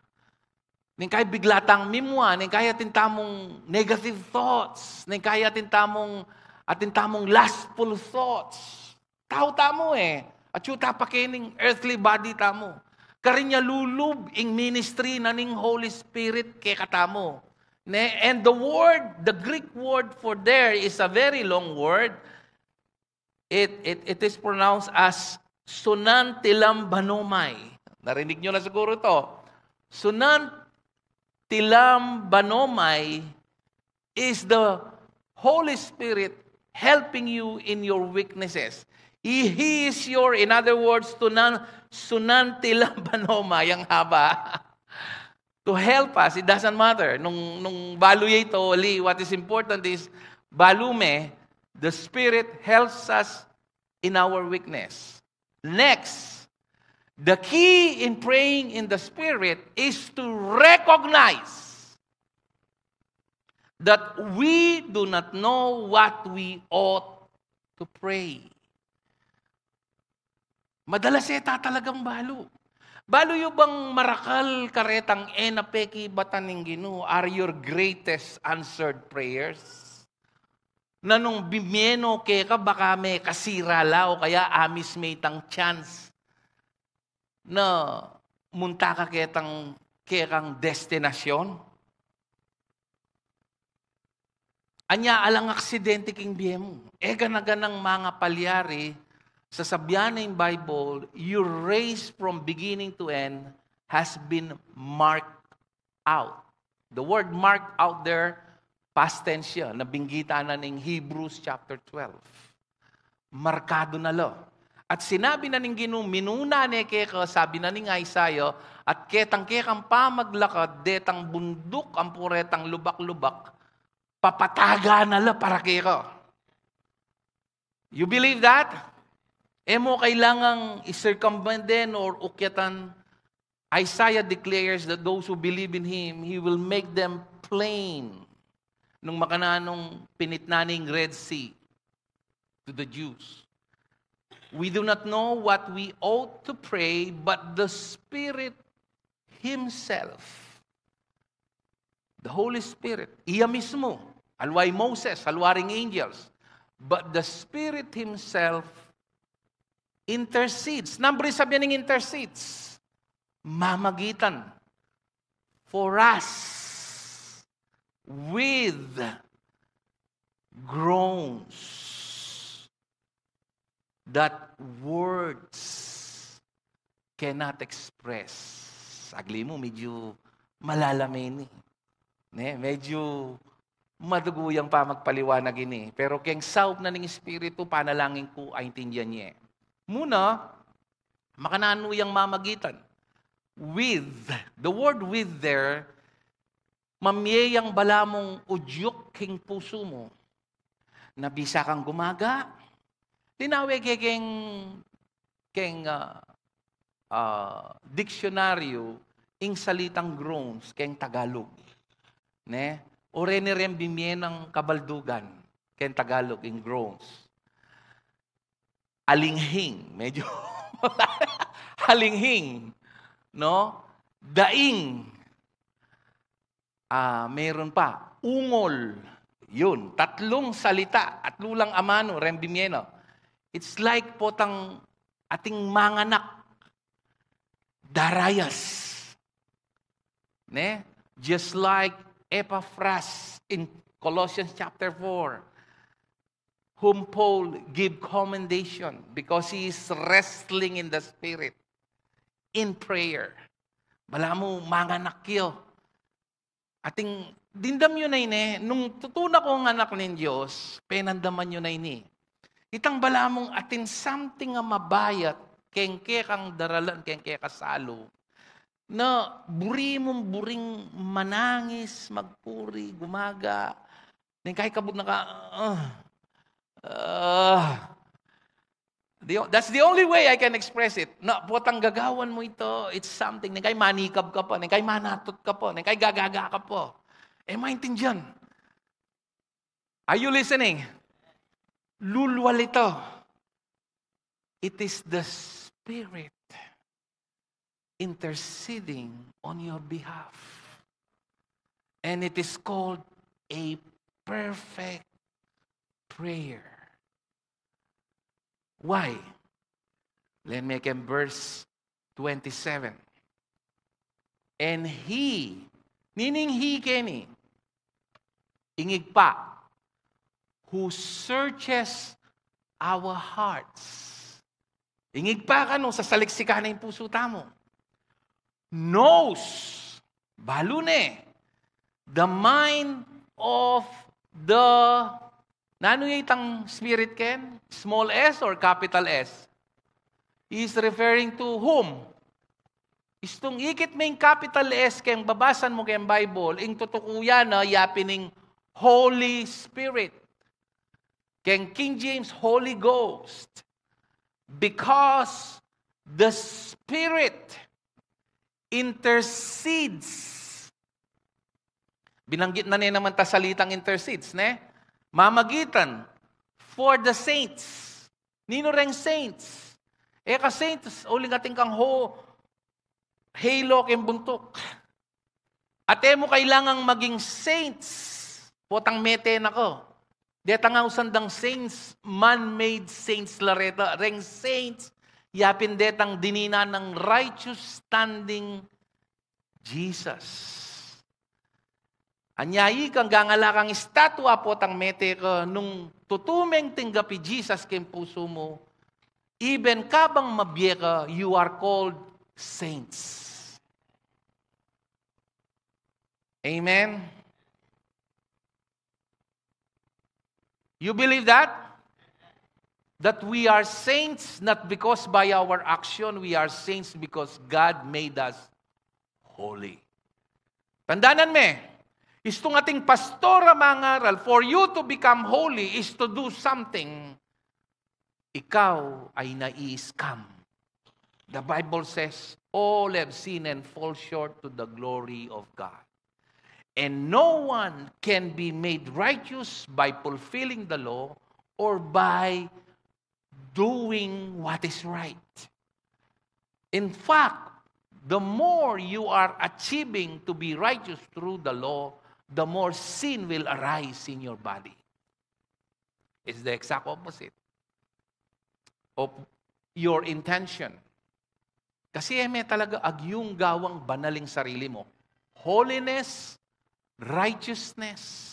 Neng kahit bigla tang mimua, neng kahit atin tamung negative thoughts, neng kahit atin tamung, atin tamung lustful thoughts. Tau tamu e. Atyu ta pa kening earthly body tamu. Karin ya lulub ing ministry na ning Holy Spirit kekatamu. Ne? And the word, the Greek word for there is a very long word. It, it, it is pronounced as sunantilambanomai. Narinig nyo na siguro to. Sunantilambanomai is the Holy Spirit helping you in your weaknesses. He, he is your, in other words, tunan, sunantilambanomai, ang haba. To help us, it doesn't matter. Nung, nung balu ya ito, ali, what is important is, balu me, the Spirit helps us in our weakness. Next, the key in praying in the Spirit is to recognize that we do not know what we ought to pray. Madalas e ta talagang balu. Balu yu bang marakal karetang e na pekibatan ning Ginu are your greatest answered prayers? Na nung bimie no keka, baka me kasira la o kaya amis me itang chance na munta ka ketang kekang destinasyon. Anya alang aksidente king bie mu. E gana-ganang mangapalyari, sasabian na ing Bible, your race from beginning to end has been marked out. The word marked out there, past tense ya, nabinggitan na ning Hebrews chapter twelve. Markadu na la. At sinabi na ning Ginu, minuna ne keka, sabi na ning Isaiah, at ketang kekang pamaglakad, detang bunduk, ampo retang lubak-lubak, papataga na la para keka. You believe that? E mo kailangang i-circumvent din or ukyatan. Isaiah declares that those who believe in Him, He will make them plain. Nung makananu nung pinitnan ing Red Sea to the Jews. We do not know what we ought to pray, but the Spirit Himself, the Holy Spirit, iya mismo, aliwa i Moses, aliwa ring angels, but the Spirit Himself intercedes. Nanu ing sabian ning intercedes? Mamagitan. For us, with groans that words cannot express. Sagli mu, medyo malalam ini. Ne? Medyo madugu yang pamagpaliwanag ini. Pero keng saup na ning Espiritu, panalangin ku, aintindian ye. Muna, makananu yang mamagitan? With, the word with there, mamie yang balamu udyuk king pusu mu. Na bisa kang gumaga. Linawe ke keng, keng, ah, ah, diksyonaryo, ing salitang groans keng Tagalog. Ne? O reni reng bimie nang kabaldugan keng Tagalog, ing groans. Alinghing, medyo alinghing, no? Daing. Ah, meron pa, ungol. Yun, tatlung salita, tatlu lang amanu reng bimie na. It's like potang ating manganak, darayas. Ne? Just like Epaphras in Colossians chapter four, whom Paul give commendation because he is wrestling in the Spirit, in prayer. Balamu manganak yu. Atin, dimdam yu na ini, nung tutu na kung anak ning Dios, penandaman yu na ini. Itang balamu atin something a mabayat, keng kekang daralan, keng kekang salu. Na buri mung buring manangis, magpuri, gumaga. Neng kaikabud na ka, ah, ah. The o-, that's the only way I can express it. Na, potang gagawan mu ita, it's something. Neng kai manikab ka pa, neng kai manatut ka pa, neng kai gagaga ka pa. E, maintindian. Are you listening? Lulwal ita. It is the Spirit interceding on your behalf. And it is called a perfect prayer. Why? Let me again, verse twenty-seven. And He, meaning He keni, ing Ibpa, who searches our hearts. Ing Ibpa kanu sasaliksikan na ing pusu tamu. Knows, balu ne, the mind of the, nanu ya itang Spirit, ken? Small s or capital S? He is referring to whom? Istung ikit me ing capital S keng babasan mu keng Bible, ing tutuku ya na, ya pin ing Holy Spirit. Keng King James, Holy Ghost. Because the Spirit intercedes. Binanggit na ne naman ta salitang intercedes, ne? Mamagitan, for the saints. Ninu reng saints? E ka saints, uling atin kang ho-, halo keng buntuk. At e mu kailangang maging saints, potang mete na ka. Detang ausan dang saints, man-made saints la reta. Reng saints, ya pin detang dininan nang righteous standing Jesus. Anya ikang gangala kang estatwa, potang mete ka, nung tutu meng tinggap i Jesus keng pusu mu, even kabang mabie ka, you are called saints. Amen? You believe that? That we are saints not because by our action, we are saints because God made us holy. Tandanan me, istung ating pastor a mangaral, for you to become holy is to do something ikaw ay naiiskam. The Bible says, "All have sinned and fall short to the glory of God." And no one can be made righteous by fulfilling the law or by doing what is right. In fact, the more you are achieving to be righteous through the law, the more sin will arise in your body. It's the exact opposite of your intention. Kasi e me talaga agyung gawang banal ing sarili mu. Holiness, righteousness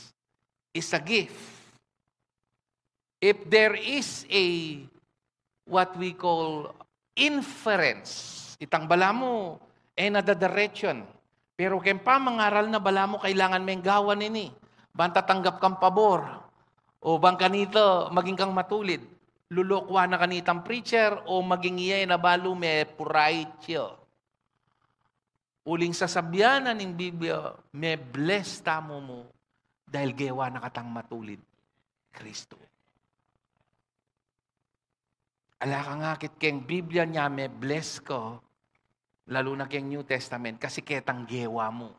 is a gift. If there is a, what we call, inference, itang balamu, e na dadiretsun. Pero keng pamangaral na, balamu kailangan meng gawan ini. Bang tatanggap kang pabor. O bang kanita maging kang matulid. Lulokwa na kanitang preacher o maging iya na balu me purayit ya. Uling sasabian na ning Biblia, me-bless tamu mu dahil gewa na katang matulid Kristo. Ala kang akit keng Biblia nya me-bless ka, lalu na keng New Testament, kasi ketang gewa mu.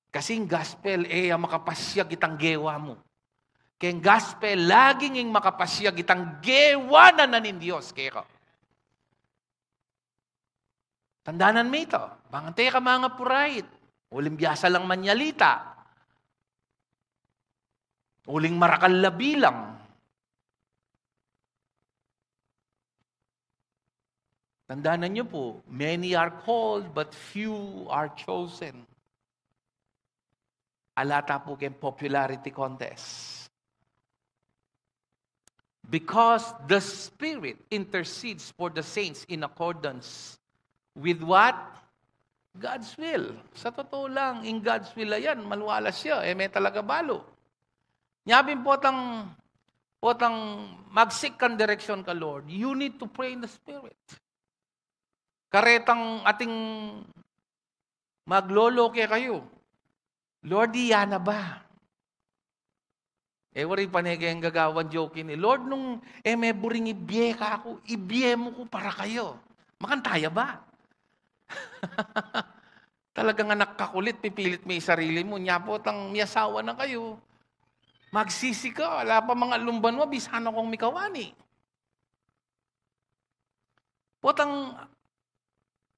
Kasi ing gospel, e ya makapasyag itang gewa mu. Keng gospel, laging ing makapasyag itang gewa na ning Dios keka. Tandanan me ita, bang ante ka mangapurayit, uling biasa lang manyalita, uling marakal la bilang. Tandanan yu pu, many are called, but few are chosen. Ala ta pu keng popularity contest. Because the Spirit intercedes for the saints in accordance with what? God's will. Sa totoo lang, in God's will a yan, maluwalas ya. E me talaga balu. Nya pin potang, potang mag-seek kang direksyon ka Lord, you need to pray in the Spirit. Karetang ating maglolo kekayu. Lord, iya na ba? E wari pane keng gagawan joke ini, Lord, nung e me buring ibie kaku, ibie mu ku para kayu. Makanita ya ba? Talagang anak kakulit, pipilit me sarili mu. Nya potang miyasawa na kayu, magsisi ka, ala pa mangalung banua, bisa na kung mikawani. Potang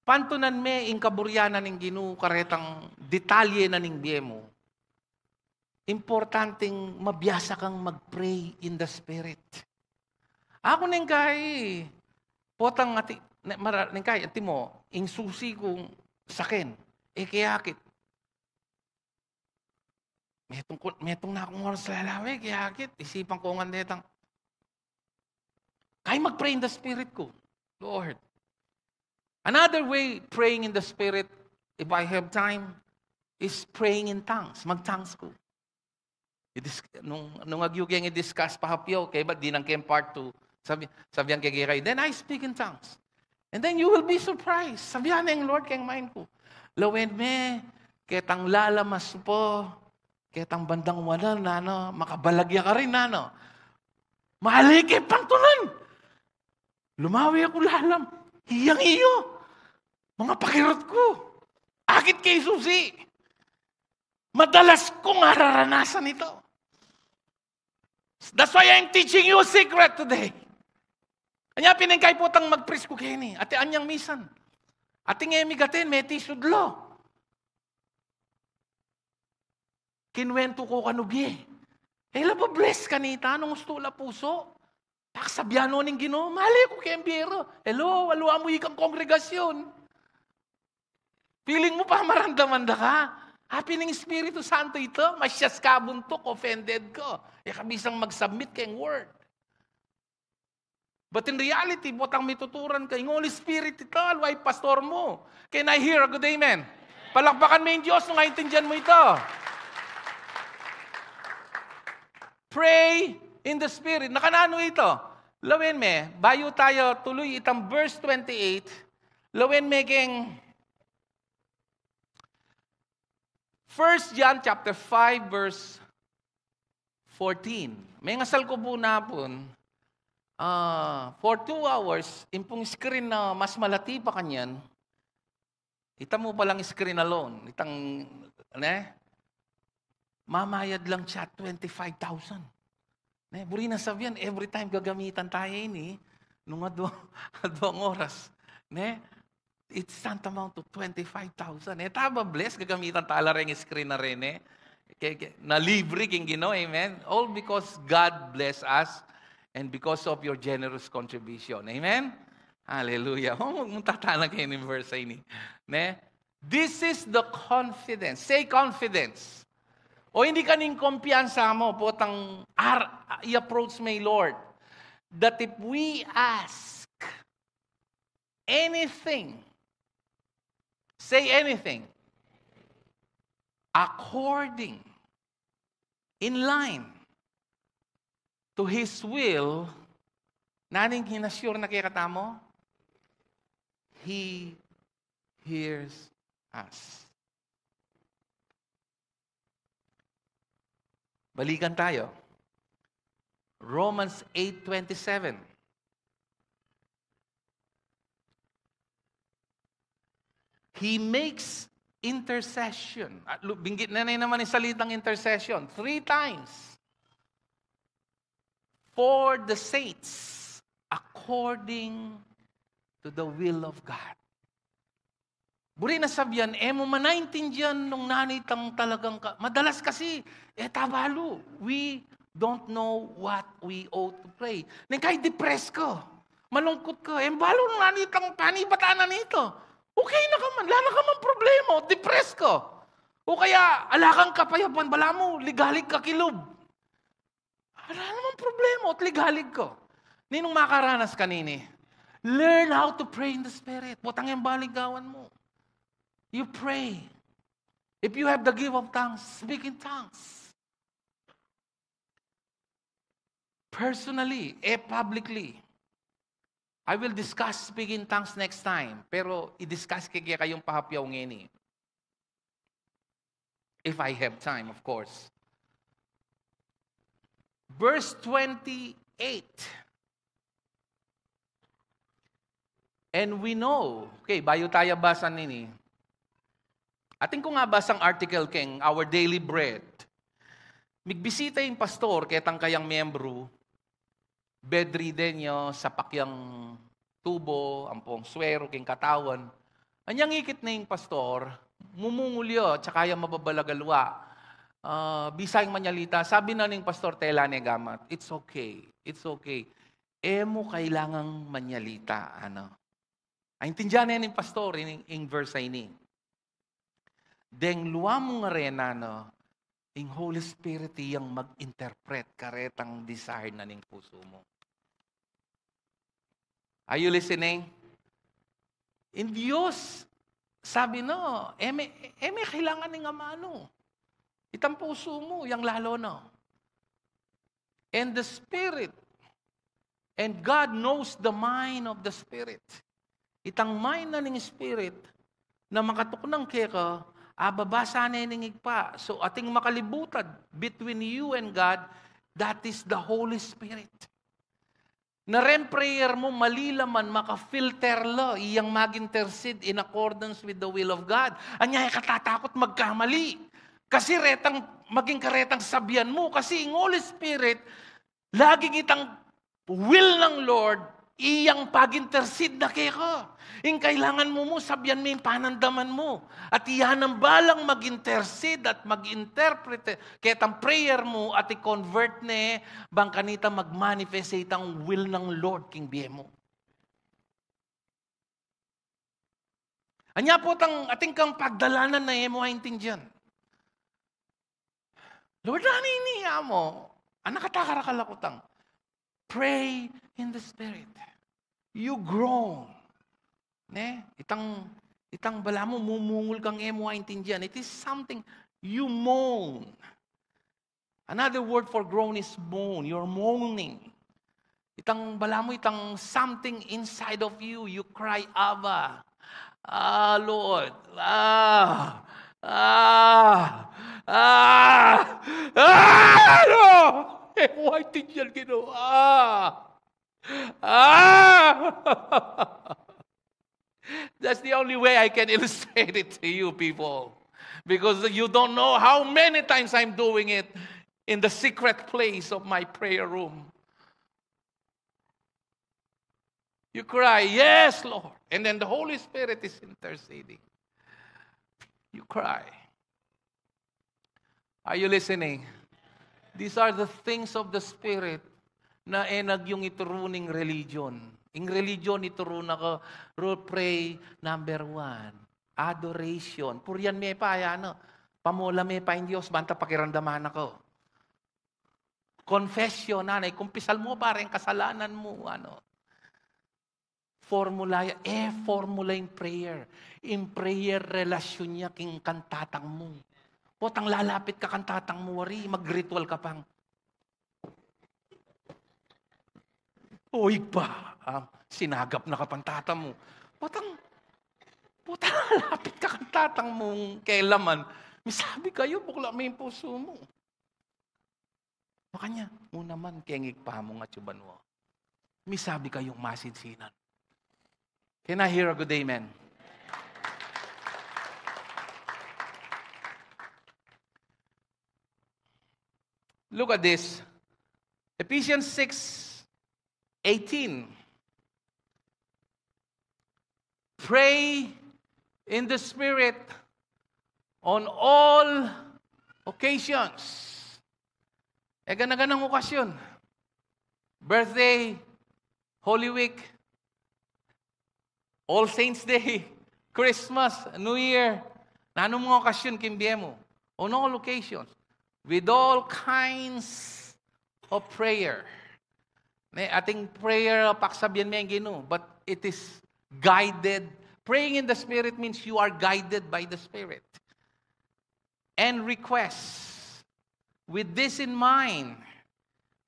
pantunan me ing kaburian na ning Ginu karetang detalye na ning bie mu. Importanteng mabiasa kang mag-pray in the Spirit. Aku neng kai, potang ati, ne, mara-, neng kai, ati mo, ing susi kung saken, e kayakit. Metung ku, metung na kung oras lalawe, kayakit, isipan ku ngan detang, kai mag-pray in the Spirit ku, Lord. Another way praying in the Spirit, if I have time, is praying in tongues. Mag-tongues ku. I-dis-, nung, nung agyu keng i-discuss pa hapyaw, kaya ba di nang keng part two, sabi, sabian ke kekayu, then I speak in tongues. And then you will be surprised. Sabian neng Lord keng mind ku, lawen me, ketang lalamas pa, ketang bandang wanan, nanu, makabalag ya karin, nanu. Mali ke pantunan. Lumawe aku lalam. Iyang iyo. Mga pakirot ku. Akit ke isusi. Madalas kung araranasan ito. That's why I'm teaching you a secret today. Anya pin neng kai potang mag-preach ku keni. Ati anyang misan. Ati nge migaten, meti sudlo. Kinuwentu ku kanu bie. E la ba bless kanita nung ustu la pusu? Paksabian no ning Ginu, mali ku keng bie ru. Hello, alwa mu ikang kongregasyon. Feeling mu pa maramdaman da ka? Apin ning Espiritu Santo ito, masyas ka buntuk, offended ka. E ka bisang mag-submit keng word. But in reality, potang mituturan ka, ing Holy Spirit ito, alwa i pastor mu. Can I hear a good amen? Palakpakan me ing Dios nung aintindian mu ito. Pray in the Spirit. Nakananu ito? Lawen me, bayu tayu tuluy itang verse twenty-eight, lawen me keng First John chapter five, verse fourteen. Mengasal ku pu napun, ah, for two hours, ing pung screen na mas malati pa kanyan, ita mu palang screen alone, itang, ne? Mamayad lang siya twenty-five thousand. Ne, buri na sabian, every time gagamitan tayu ini, nung adwa, adwang oras. Ne? It's tantamount to twenty-five thousand. E ta ba bless, gagamitan tala reng screen na reni, e. Ke, ke, na libre king Ginu, amen? All because God bless us and because of your generous contribution. Amen? Hallelujah. O, magmunta tana keni verse ini. Ne? This is the confidence. Say confidence. O, ini ing kumpiyansa mu, potang ar-, i-approach me ing Lord. That if we ask anything, say anything, according, in line to His will, nanu ing hinassure na kekatamu? He hears us. Balikan tayu. Romans eight twenty-seven. He makes intercession. At lu-, binggit na naman ing salitang intercession. Three times. For the saints, according to the will of God. Buri na sabian, e mu manaintindian nung nanu itang talagang ka-, madalas kasi, e ta balu, we don't know what we ought to pray. Neng kai depressed ka, malungkut ka, e mu balu nung nanu itang panibatan na nito. Okay na ka man, ala na ka mang problema, o depressed ka. O kaya, ala kang kapayapan, balamu, ligalig ka kilub. Ala namang problema, o ligalig ka. Ninung makaranas kanini? Learn how to pray in the Spirit. Potang e mu baligawan mu. You pray. If you have the gift of tongues, speak in tongues. Personally, e publicly. I will discuss speaking in tongues next time, pero i-discuss ke kekayung pahapyaw ngeni. If I have time, of course. Verse twenty-eight. And we know, okay, bayu taya basa nini, atin kung abasang article keng Our Daily Bread. Migbisita ing pastor ketang kayang miyembru, bedridden ya, sapak yang tubo, ampong suero king katawan. Anyang ikit na ing pastor, mumungul ya, tsaka ya mababalagalwa. Ah, bisa yang manyalita, sabi na ning pastor, "Tela ne gamat, it's okay, it's okay. E mu kailangang manyalita, ano." Aintindihan ne ning pastor ing, ing verse a ini. Deng lua mu ngeni, no, ing Holy Spirit iyang mag-interpret karetang desire na ning pusu mu. Are you listening? Ing Dios, sabi na, e me, e me kailangan ning amanu. Itang pusu mu, yang lalo na. And the Spirit, and God knows the mind of the Spirit. Itang mind na ning Spirit na makatuknang keka, ababasa ne ning Ibpa. So, ating makalibutad between you and God, that is the Holy Spirit. Na ring prayer mu, mali la man, maka-filter la, iyang mag-intercede in accordance with the will of God. Anya, e ka tatakut magkamali. Kasi retang, maging karetang sabian mu, kasi ing Holy Spirit, laging itang will ng Lord, iyang pag-intercede na keka. Ing kailangan mu mu, sabian me ing panandaman mu. At iya nang balang mag-intercede at mag-interpret ketang prayer mu at i-convert ne, bang kanita mag-manifest itang will ng Lord king bie mu. Anya potang atin kang pagdalanan na e mu aintindian. Lord, ani ini amo? Anak, atakara kalakutang. Pray in the Spirit. You groan. Ne? Itang, itang balamu, mumungul kang e mu aintindian. It is something you moan. Another word for groan is moan. You're moaning. Itang balamu, itang something inside of you. You cry, "Abba. Ah, Lord. Ah. Ah. Ah. Ah, no." E mu aintindian, Ginu. Ah. Ah. That's the only way I can illustrate it to you people. Because you don't know how many times I'm doing it in the secret place of my prayer room. You cry, "Yes, Lord." And then the Holy Spirit is interceding. You cry. Are you listening? These are the things of the Spirit na e na ing ituru ning religion. Ing religion, ituru na ka, ru-, pray, number one. Adoration. Purian me pa, ya, no? Pamula me pa ing Dios, banta pakiramdaman na ka. Confession, nanay, kumpisal mu pa ring kasalanan mu, ano. Formula ya, e formula ing prayer. Ing prayer, relasyun ya king kang Tatang mu. Potang lalapit ka kang Tatang mu, wari, magritual ka pang, "O Ibpa," ah, sinagap na ka pang Tata mu. Potang, potang lalapit ka kang Tatang mu, kailaman. Misabi kayu, buklat me ing pusu mu. Makanya, mu naman keng Ibpa mung atsu banua. Misabi kayung masinsinan. Can I hear a good amen? Look at this. Ephesians six eighteen. Pray in the Spirit on all occasions. E gana-ganang okasyon. Birthday, Holy Week, All Saints Day, Christmas, New Year. Nanu mang okasyon king bie mu. On all occasions. With all kinds of prayer. Ne, ating prayer, paksabian me ing Ginu, but it is guided. Praying in the Spirit means you are guided by the Spirit. And requests. With this in mind,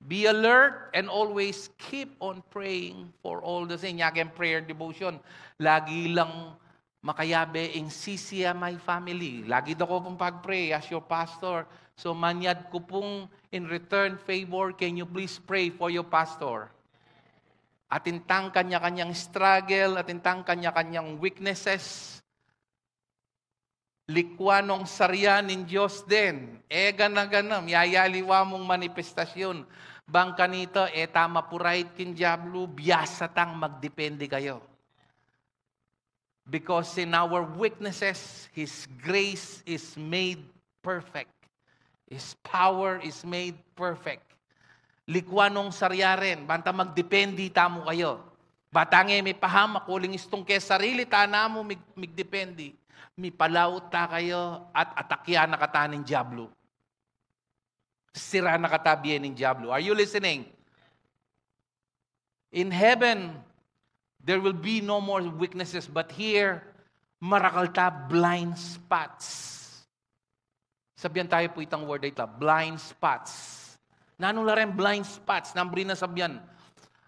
Be alert and always keep on praying for all the saints. Nya keng prayer devotion, lagi lang makayabe ing C C M I family. Lagi da ko pung pag-pray as your pastor. So, manyad ku pung in return favor, can you please pray for your pastor? Atin tang kanya-kanyang struggle, atin tang kanya-kanyang weaknesses. Likwan nong sarian ning Dios den. E gana-gana, miyayaliwa mung manifestasyon. Bang kanita, e ta mapurait king diablo, biasa tang magdepende kayu. Because in our weaknesses, His grace is made perfect. His power is made perfect. Likwan nong sarian den, banta magdepende tamu kayu. Bata nge mipahamak, uling istung ke sarili ta namu mig-, migdepende. Mipalaut ta kayu at atakyan na kata ning diablo. Sira na kata bie ning diablo. Are you listening? In heaven, there will be no more weaknesses, but here, marakal ta blind spots. Sabian tayu pu itang word a ita, blind spots. Nanu la reng blind spots? Nanu ring sabyan?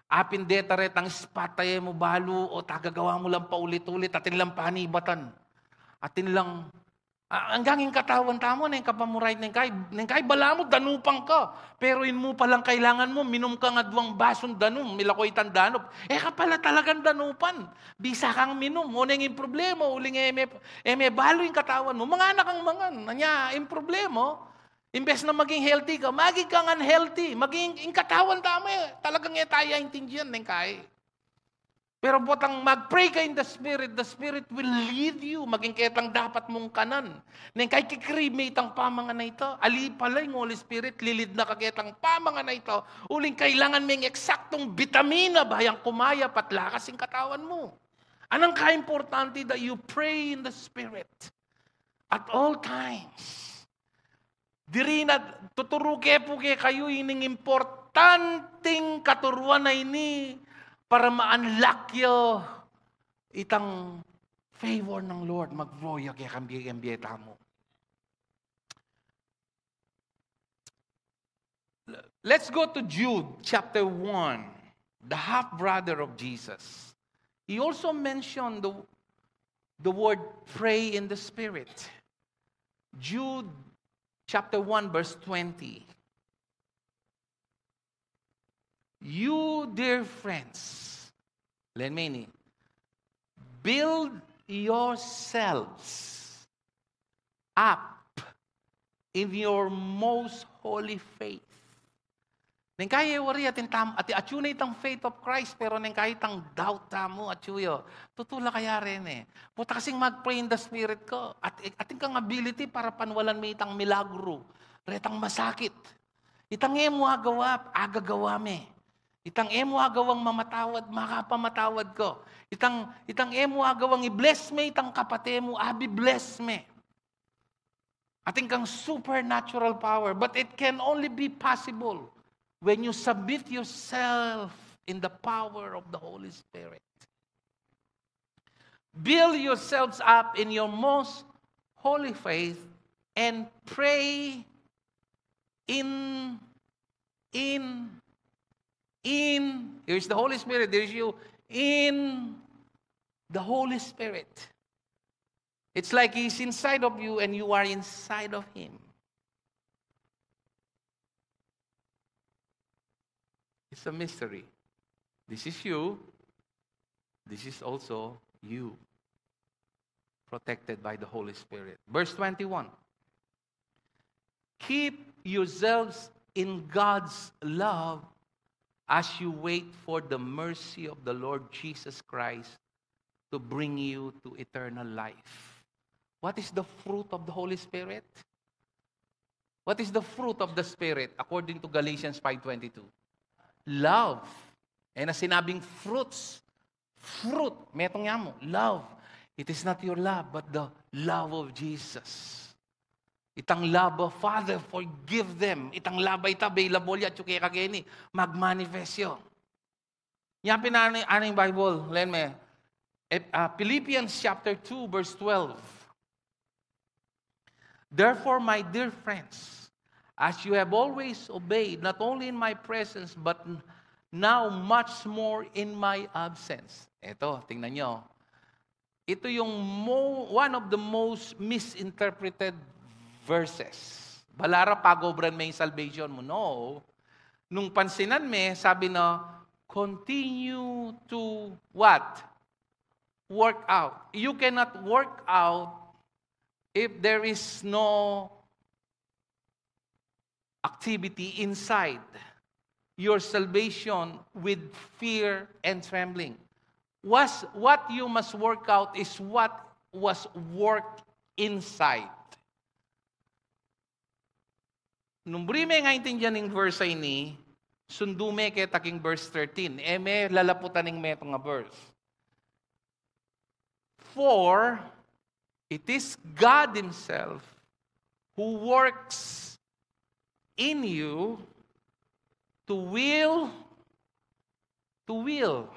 Apin deta retang spot taye mu balu, o tagagawa mu lang paulit-ulit, atin lang panibatan. Atin lang, ah, anggang ing katawan tamu, neng ka pa mu right, neng kai, neng kai balamu danupan ka. Pero in mu palang kailangan mu, minum kang aduang basung danum, milako itang danup. E ka pala talagang danupan. Bisa kang minum, o neng ing problema, uling e me, e me balu ing katawan mu, mangan na kang mangan. Anya, ing problema, imbes na maging healthy ka, maging kang unhealthy. Maging, ing katawan tamu, e, talagang e ta ya intindian, neng kai. Pero botang mag-pray ka in the Spirit, the Spirit will lead you. Maging ketang dapat mung kanan. Neng kai ki-crave me itang pamangan a ita, ali pala ing Holy Spirit, lilid na ka ketang pamangan a ita. Uling kailangan meng eksaktung bitamina ba yang kumayap at lakas ing katawan mu. Anang ka-importante that you pray in the Spirit at all times. Diri na, tuturu ke pu kekayu ining importanting katuruan a ini para ma-unlock yu itang favor ng Lord, mag-flow ya kekang bie, kekang bie tamu. Let's go to Jude chapter one, the half brother of Jesus. He also mentioned the, the word pray in the Spirit. Jude chapter one, verse twenty. You, dear friends, len me ini, build yourselves up in your most holy faith. Neng kai e wari atin tam-, ati, atyu na itang faith of Christ, pero neng kai itang doubt tamu, atyu yu. Tutu la kaya reni? Buta kasing mag-pray in the Spirit ka. At, atin kang ability para panwalan me itang milagru. Retang masakit. Itang e mu agawa, agagawa me. Itang e mu agawang mamatawad, makapamatawad ka. Itang, itang e mu agawang i-bless me itang kapate mu, abi-bless me. Atin kang supernatural power, but it can only be possible when you submit yourself in the power of the Holy Spirit. Build yourselves up in your most holy faith and pray in, in, in, here's the Holy Spirit, there's you, in the Holy Spirit. It's like He's inside of you and you are inside of Him. It's a mystery. This is you. This is also you. Protected by the Holy Spirit. Verse twenty-one. Keep yourselves in God's love as you wait for the mercy of the Lord Jesus Christ to bring you to eternal life. What is the fruit of the Holy Spirit? What is the fruit of the Spirit according to Galatians five twenty-two? Love. E na sinabing fruits. Fruit. Metung ya mu. Love. It is not your love, but the love of Jesus. Itang love of Father, forgive them. Itang love a ita, be labol ya, atyu keka keni. Mag-manifest yu. Nya pin aning, aning Bible, len me. Eh, ah, Philippians chapter two, verse twelve. Therefore, my dear friends, as you have always obeyed, not only in my presence, but n-, now much more in my absence. Eto, tingnan nyo. Ito yung mo-, one of the most misinterpreted verses. Balara pag-obran me ing salvation mu. No. Nung pansinan me, sabi na, "Continue to what? Work out." You cannot work out if there is no activity inside your salvation with fear and trembling. Was, what you must work out is what was worked inside. Nung buri me ngan aintindian ing verse a ini, sundu me keta king verse thirteen. E me lalaputan ing metung a verse. For it is God Himself who works in you to will, to will.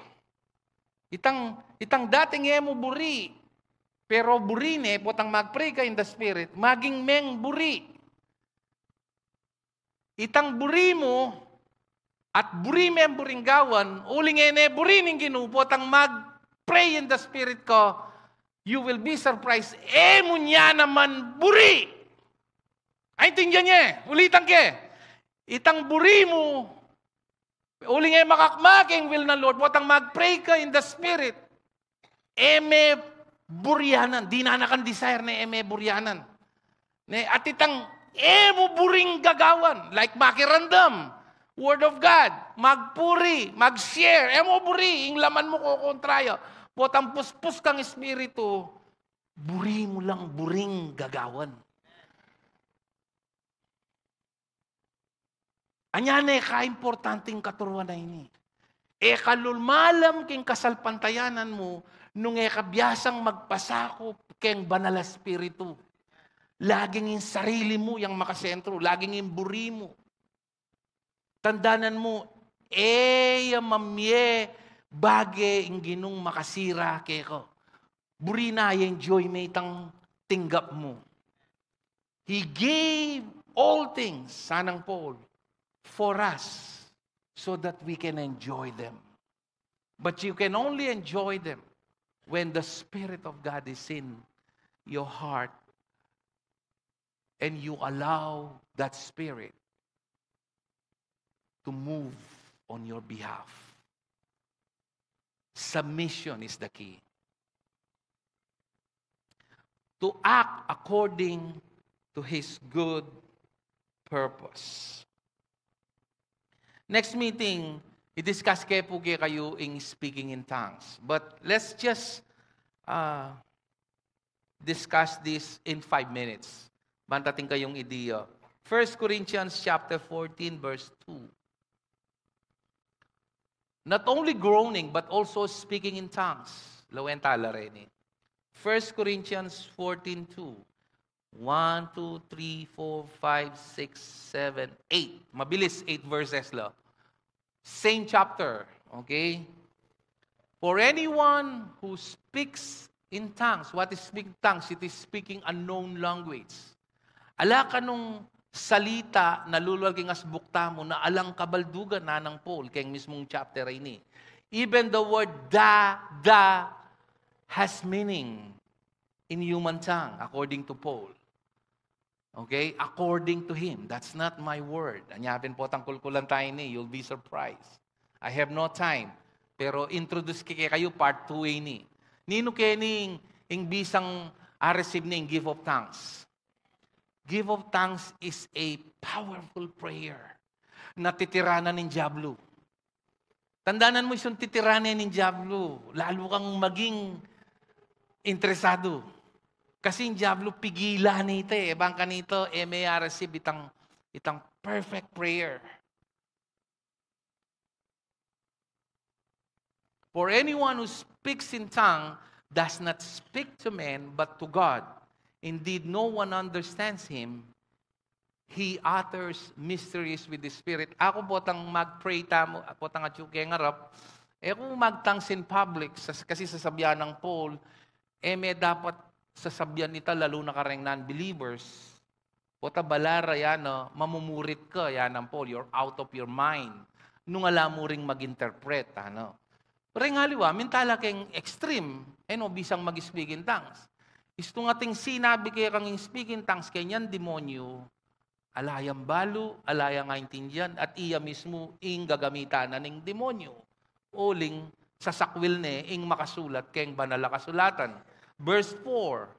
Itang, itang dating e mu buri, pero buri ne, potang mag-pray ka in the Spirit, maging meng buri. Itang buri mu, at buri me buring gawan, uling e ne buri ning Ginu, potang mag-pray in the Spirit ka, you will be surprised. E mu ne naman buri. Aintindian ye, ulitan ke. Itang buri mu, uling e makakma king will ng Lord, potang mag-pray ka in the Spirit. E me burianan, dinanan kang desire ne e me burianan. Ne, at itang e mu buring gagawan, like makiramdam, Word of God, magpuri, mag-share, e mu buri, ing laman mu kokontra ya. Potang puspus kang Espiritu, buri mu lang buring gagawan. Anya ne kaimportanteng katuruan a ini. E ka lumalam king kasalpantayanan mu, nung e ka biasang magpasakup keng Banal a Espiritu. Laging ing sarili mu yang makasentro, laging ing buri mu. Tandanan mu, e ya mamye bage ing Ginung makasira keka. Buri na, i-enjoy me itang tinggap mu. He gave all things, sanang Paul, for us, so that we can enjoy them. But you can only enjoy them when the Spirit of God is in your heart and you allow that Spirit to move on your behalf. Submission is the key. To act according to His good purpose. Next meeting, i-discuss ke pu kekayu ing speaking in tongues. But let's just, uh, discuss this in five minutes. Ban atin kayung idea. First Corinthians chapter fourteen, verse two. Not only groaning, but also speaking in tongues. Lawen tala reni. First Corinthians fourteen two. One, two, three, four, five, six, seven, eight. Mabilis, eight verses la. Same chapter, okay? For anyone who speaks in tongues, what is speaking tongues? It is speaking unknown language. Ala kanung salita na lulual king asbuk tamu na alang kabaldugan, nanang Paul, keng mismung chapter a ini. Even the word da, da has meaning in human tongue, according to Paul. Okay? According to him. That's not my word. Anya pin potang kulkulan taya ini, you'll be surprised. I have no time. Pero introduce ke kekayu part two ini. Ninu keni ing, ing bisang a-receive ne ing gift of tongues? Gift of tongues is a powerful prayer. Natitiranan ning diablo. Tandanan mu, isu ing titiranan ning diablo, lalu kang maging interesado. Kasi ing diablo pigilan ne ita e, bang kanita e me a-receive itang, itang perfect prayer. For anyone who speaks in tongue does not speak to men, but to God. Indeed, no one understands him. He utters mysteries with the Spirit. Aku potang mag-pray tamu, potang atyu keng arap, e ku mag-tongues in public, sas-, kasi sasabian nang Paul, e me dapat sasabian ita, lalu na kareng non-believers. Pota balara yan, no? Mamumurit ka, yan ang Paul, you're out of your mind. Nung ala mu ring mag-interpret, ano? Pero yung aliwa, mintala keng extreme, eh, no, bisang mag-speak in tongues. Istung ating sinabi kaya kang speak in tongues, kanyang demonyo, ala yang balu, ala yang aintindihan, at iya mismo ing gagamitan na ning demonyo. Uling sasakwil ne ing makasulat keng banal a kasulatan. Verse four,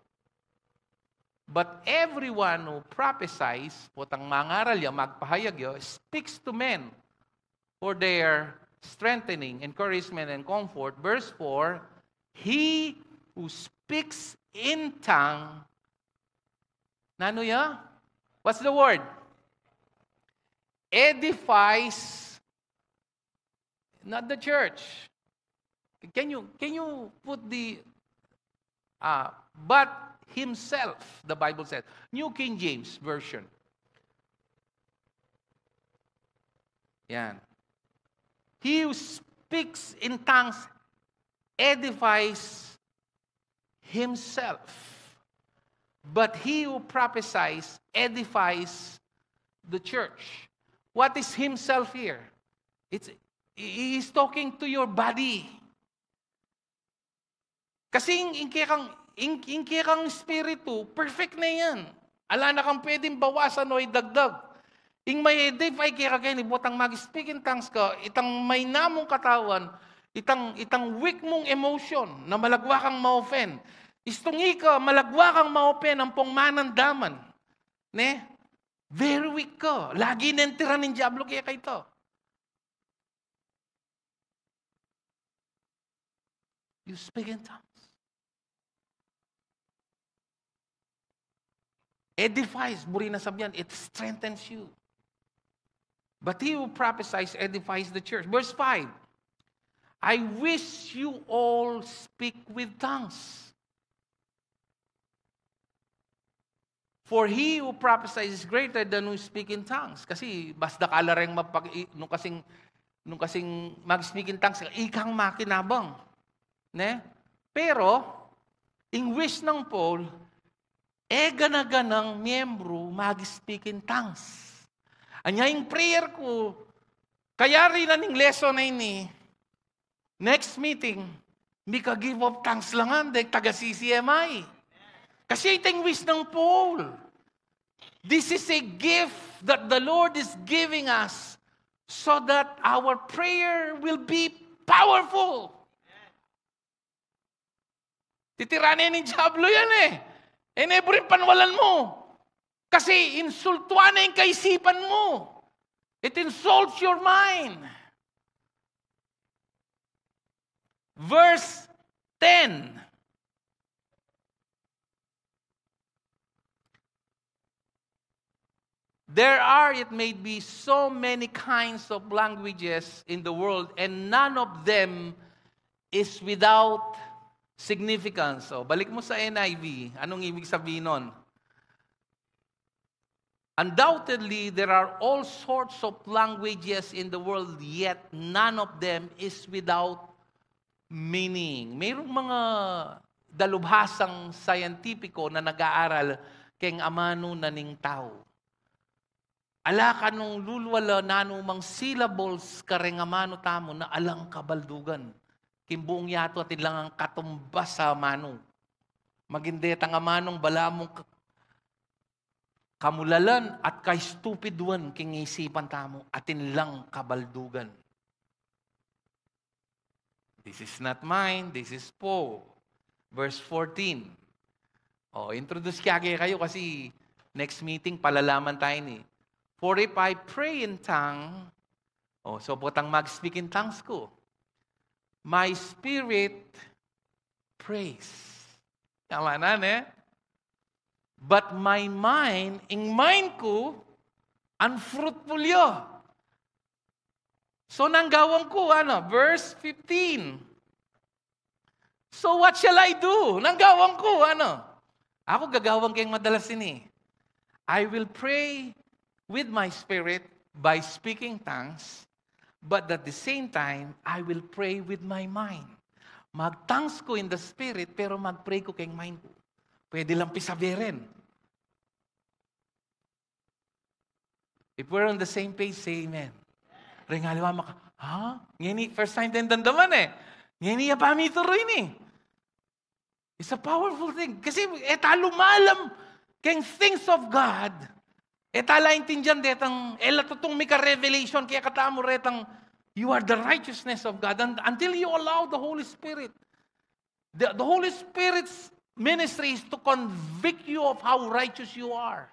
"But everyone who prophesies," potang mangaral ya, magpahayag ya, "speaks to men for their strengthening, encouragement, and comfort." Verse four, "He who speaks in tongue," nanu ya? What's the word? "Edifies," not the church. Can you, can you put the, uh, "but himself," the Bible says. New King James Version. Yan. "He who speaks in tongues edifies himself, but he who prophesies edifies the church." What is himself here? It's, he is talking to your body. Kasi ing, ing kekang, ing, ing kekang espiritu, perfect na yan. Ala na kang pwedeng bawasan o idagdag. Ing ma-edify keka keni, potang mag-speak in tongues ka, itang maina mung katawan, itang, itang weak mung emotion, na malagwa kang ma-offend. Istung ika, malagwa kang ma-offend ampong manandaman. Ne? Very weak ka. Lagi neng tiran ning Diablo keka ita. You speak in tongues. Edifies, buri na sabyan, it strengthens you. "But he who prophesies edifies the church." Verse five, "I wish you all speak with tongues. For he who prophesies is greater than who speak in tongues." Kasi mas dakal la reng mapag-, i-, nung kasing, nung kasing mag-speak in tongues, ikang makinabang. Ne? Pero, ing wish nang Paul, e gana-ganang miyembru mag-speak in tongues. Anya ing prayer ku, kayari na ning lesson a ini, next meeting, mika-give of tongues la ngan deng taga-C C M I. Kasi ita ing wish nang Paul. This is a gift that the Lord is giving us so that our prayer will be powerful. Titiranan ning Diablo yan e. E ne buri panwalan mu. Kasi insultuan na ing kaisipan mu. It insults your mind. Verse ten. "There are, it may be, so many kinds of languages in the world, and none of them is without significance." O, balik mu sa N I V. Anong ibig sabihin nun? "Undoubtedly, there are all sorts of languages in the world, yet none of them is without meaning." Mayroong mga dalubhasang scientifico na nag-aaral keng amanu na ning tau. Ala kanung lulwala nanumang syllables kareng amanu tamu na alang kabaldugan. King buung yatu atin lang ang katumbas a amanu. Maging detang amanung balamu ka-, kamulalan at kaistupiduan king isipan tamu, atin lang kabaldugan. This is not mine, this is Paul. Verse fourteen. O, introduce kaya kayu kasi next meeting, palalaman tayu ini. "For if I pray in tongue," o, so potang mag-speak in tongues ku, "my spirit prays." Tama na, ne? "But my mind," ing mind ku, "unfruitful ya." So, nanu ing gagawan ku, ano? Verse fifteen. "So what shall I do?" Nanu ing gagawan ku, ano? Aku gagawan keng madalas ini. "I will pray with my spirit by speaking tongues, but at the same time, I will pray with my mind." Mag-tongues ku in the spirit, pero mag-pray ku keng mind ku. Pwede lang pisaberen. If we're on the same page, say amen. Reng aliwa maka, ha? Ngeni, first time tayang damdaman e. Ngeni ya pa mituru ini. It's a powerful thing. Kasi e ta lumalam keng things of God, e ta la intindian detang, e la tutung mika-revelation kekatamu retang, you are the righteousness of God. And until you allow the Holy Spirit, the, the Holy Spirit's ministry is to convict you of how righteous you are.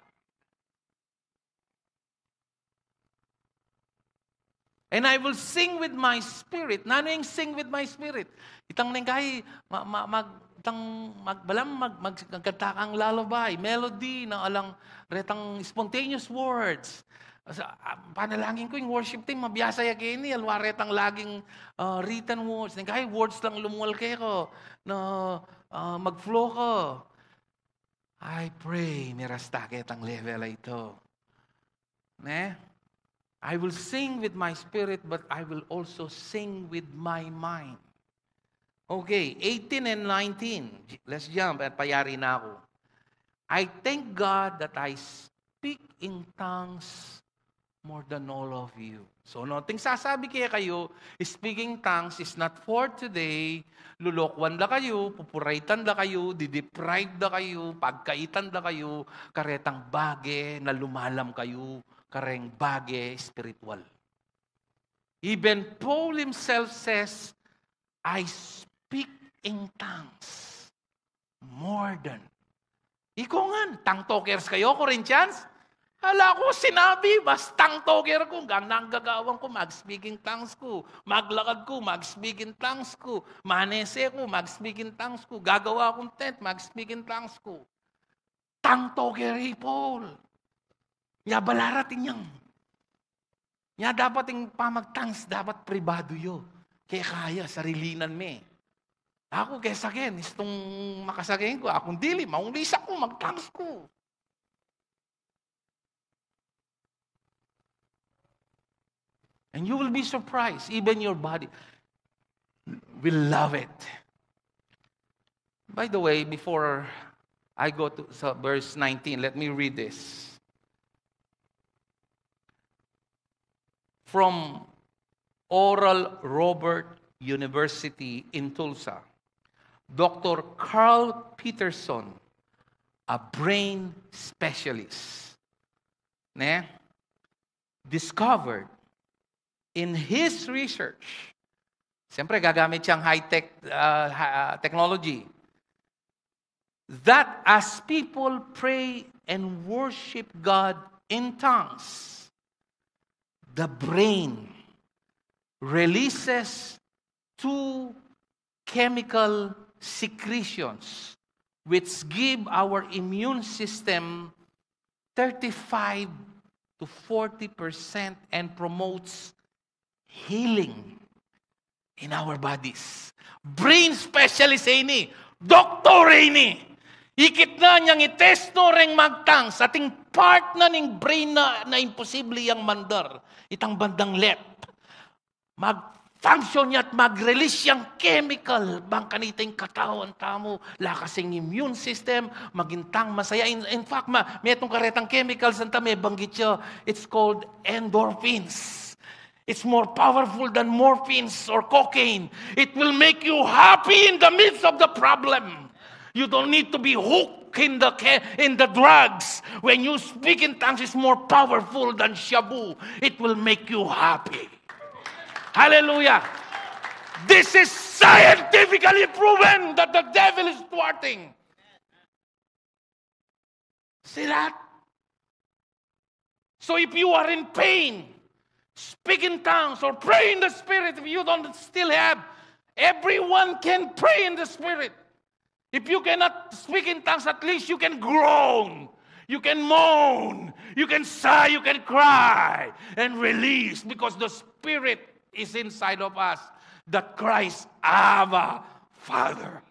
And I will sing with my spirit. Nanu yang sing with my spirit? Itang neng kai, ma, ma, mag, itang mag, balam, mag, mag, magkanta kang lullaby, melody, na alang retang spontaneous words. Sa, ah, panalangin ku ing worship team, mabiasa ya keni, aliwa retang laging, ah, written words. Neng kai, words lang lumual keka, na, ah, mag-flow ka. I pray, mirasta ketang level a ito. Ne? I will sing with my spirit, but I will also sing with my mind. Okay, eighteen and nineteen. Let's jump at payari na aku. I thank God that I speak in tongues more than all of you. So, no, ting sasabi kaya kayu, speaking tongues is not for today. Lulokwan da kayu, pupuraitan da kayu, dideprive da kayu, pagkaitan da kayu, karetang bage na lumalam kayu kareng bage spiritual. Even Paul himself says, "I speak in tongues more than." Ikaw ngan, tongue talkers kayu, Corinthians? Ala ku sinabi, basta tongue talker ku, hanggang nanggagawan ku, mag-speaking tongues ku, maglakad ku, mag-speaking tongues ku, manese ku, mag-speaking tongues ku, gagawa kung tent, mag-speaking tongues ku. Tongue talker i Paul. Ya balarating yang. Ya dapat ing pamag-tongues, dapat pribadu yu. Kaya kaya, sarilinan me. Aku, kaya saken, istung makasaken ku, akung dili, maunglis aku, mag-tongues ku. And you will be surprised, even your body will love it. By the way, before I go to sa verse nineteen, let me read this. From Oral Roberts University in Tulsa, Doctor Carl Peterson, a brain specialist, ne, discovered in his research, siyempre, gagamit siyang high-tech, uh, ha-, uh, technology, that as people pray and worship God in tongues, the brain releases two chemical secretions which give our immune system thirty-five to forty percent and promotes healing in our bodies. Brain specialist ini, doktor ini. Ikit na niyang itest no reng mag-tongues, ating part na ning brain na, na imposible yang mandar, itang bandang left. Mag-function ya at mag-release yang chemical, bang kanita ing katawan tamu, lakas ing immune system, maging tang masaya. In, in fact, ma, metung karetang chemicals, anta, mebanggit ya, it's called endorphins. It's more powerful than morphines or cocaine. It will make you happy in the midst of the problem. You don't need to be hooked in the ca-, in the drugs. When you speak in tongues, it's more powerful than shabu. It will make you happy. Hallelujah. This is scientifically proven that the devil is thwarting. See that? So if you are in pain, speak in tongues or pray in the Spirit. If you don't still have, everyone can pray in the Spirit. If you cannot speak in tongues, at least you can groan, you can moan, you can sigh, you can cry, and release, because the Spirit is inside of us that cries, "Abba, Father."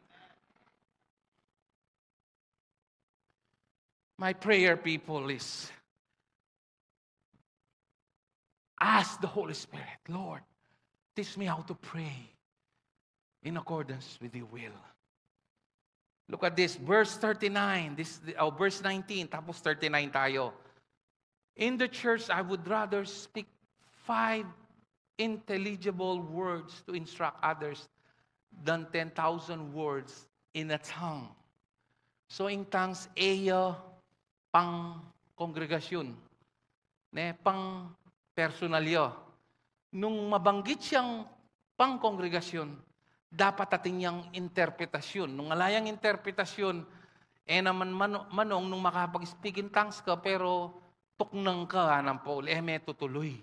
My prayer, people, is ask the Holy Spirit, "Lord, teach me how to pray in accordance with your will." Look at this, verse thirty-nine, this, oh, verse nineteen, tapos thirty-nine tayo. In the church, I would rather speak five intelligible words to instruct others than ten thousand words in a tongue. So, in tongues, e ya pang kongregasyon, ne, pang personal ya. Nung mabanggit yang pang kongregasyon, dapat atin yang interpretasyon. Nung ala yang interpretasyon, e naman mano-, manong nung makapag-speak in tongues ka, pero tuknang ka, anang Paul, e me tutuloy.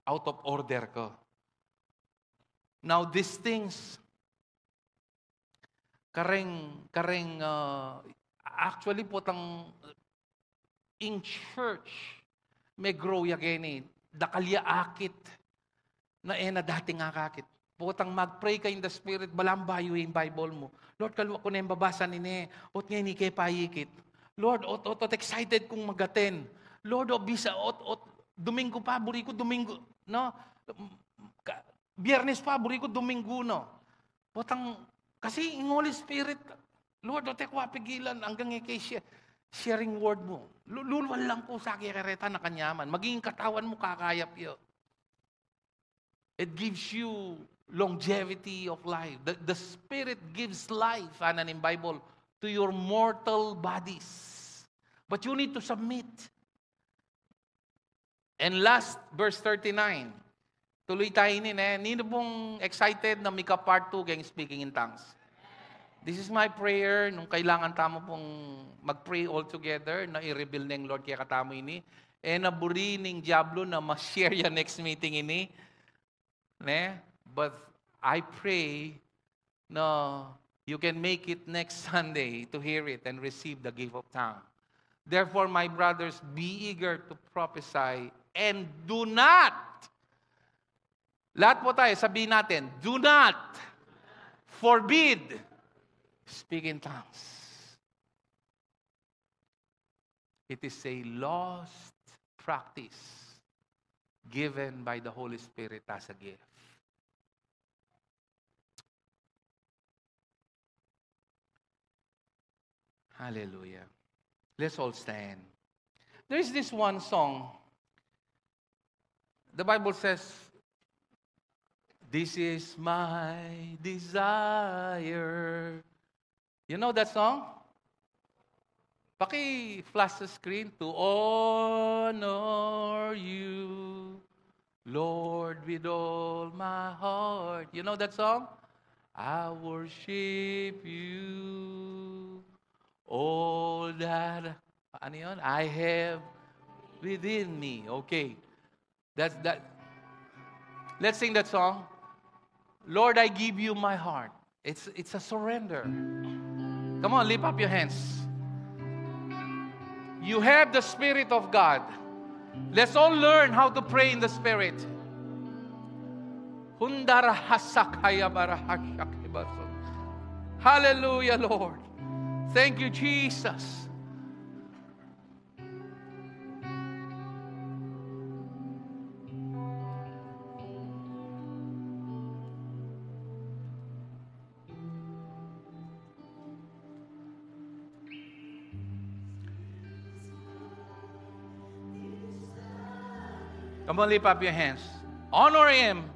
Out of order ka. Now, these things, kareng, kareng, ah, actually, potang in church, me-grow ya keni, dakal ya akit, na e na dating akakit. Potang mag-pray ka in the Spirit, balang bayu ing Bible mu. Lord, kalwa ku ne ing babasa nini, ot ngeni ke paikit. Lord, ot, ot, ot excited kung mag-attend. Lord, ot bisa, ot, ot, Domingo pa, buri ku Domingo, no? Ka-, Biyernes pa, buri ku Domingo, no? Potang, kasi ing Holy Spirit, Lord, ot e ku pigilan anggang e ke share, sharing word mu. Lu-, lulwal lang ku sa kareta na kanyaman. Maging katawan mu kakayap ya. It gives you longevity of life. The, the Spirit gives life, ana ning Bible, to your mortal bodies. But you need to submit. And last, verse thirty-nine. Tuloy tayo ini, ne? Nino pung excited na mika part two keng speaking in tongues? This is my prayer. Nung kailangan tamu pung mag-pray all together, na i-reveal ning Lord kekatamu ini. E na buri ning diablo na ma-share ya next meeting ini. Ne? But I pray na you can make it next Sunday to hear it and receive the gift of tongue. Therefore, my brothers, be eager to prophesy and do not, lahat po tayo, sabihin natin, do not forbid speaking tongues. It is a lost practice given by the Holy Spirit as a gift. Hallelujah. Let's all stand. There is this one song. The Bible says, "This is my desire." You know that song? Paki-flash sa screen, "To honor you, Lord, with all my heart." You know that song? "I worship you, all that," ano yun? "I have within me." Okay. That's that. Let's sing that song. "Lord, I give you my heart." It's, it's a surrender. Come on, lift up your hands. You have the Spirit of God. Let's all learn how to pray in the Spirit. Hundara hasakaya barahashakibaso. Hallelujah, Lord. Thank you, Jesus. Come on, lift up your hands. Honor Him.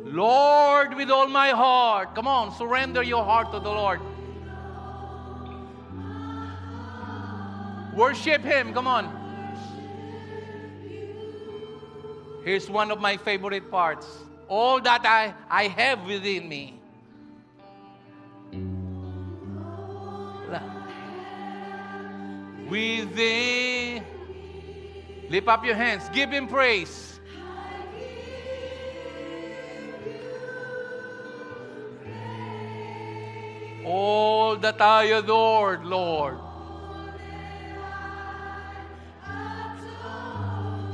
"Lord, with all my heart." Come on, surrender your heart to the Lord. Worship Him. Come on. Here's one of my favorite parts. "All that I, I have within me." Within. Lift up your hands. Give Him praise. "All that I adored, Lord,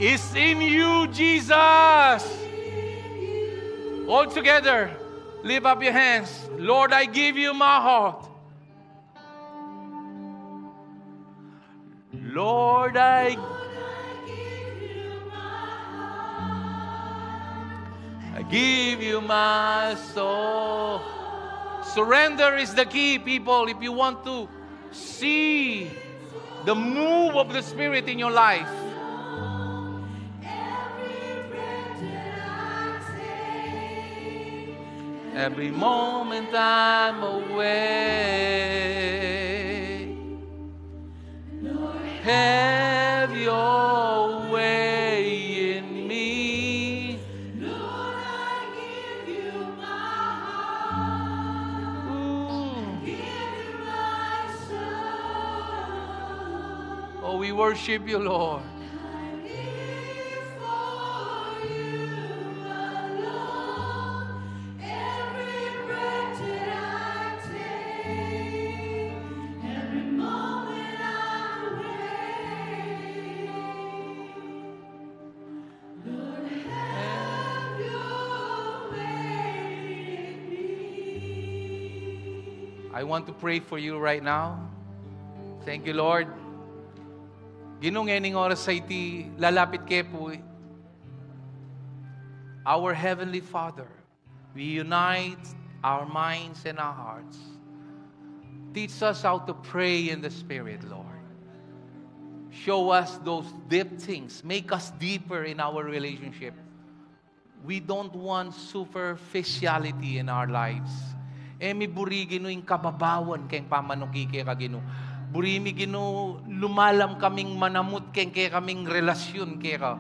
is in you, Jesus." All together, lift up your hands. "Lord, I give you my heart." "Lord, I, I give you my soul." Surrender is the key, people, if you want to see the move of the Spirit in your life. Every moment I'm away, have your way in me. Ooh. Oh, we worship you, Lord. I want to pray for you right now. Thank you, Lord. Ginu, ngening oras a iti, lalapit ke pu, our Heavenly Father. We unite our minds and our hearts. Teach us how to pray in the Spirit, Lord. Show us those deep things. Make us deeper in our relationship. We don't want superficiality in our lives. E mi buri, Ginu, ing kababawan keng pamanuki keka, Ginu. Buri mi, Ginu, lumalam kaming manamut keng kekaming relasyun keka.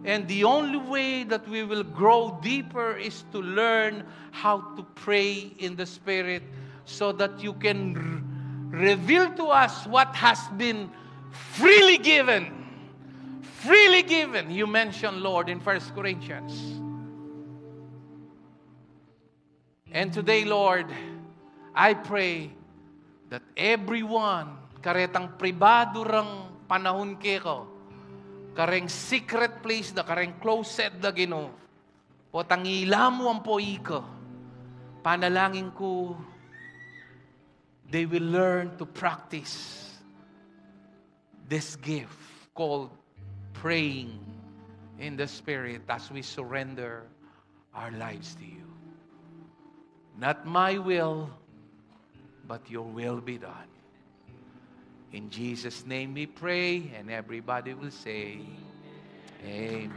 And the only way that we will grow deeper is to learn how to pray in the Spirit, so that you can r-, reveal to us what has been freely given. Freely given, you mentioned, Lord, in First Corinthians. And today, Lord, I pray that everyone, karetang pribadu rang panahun keka, kareng secret place da, kareng closet da, Ginu, potang ila mu ampo ika, panalangin ku, they will learn to practice this gift called praying in the Spirit as we surrender our lives to you. Not my will, but your will be done. In Jesus' name we pray, and everybody will say, Amen.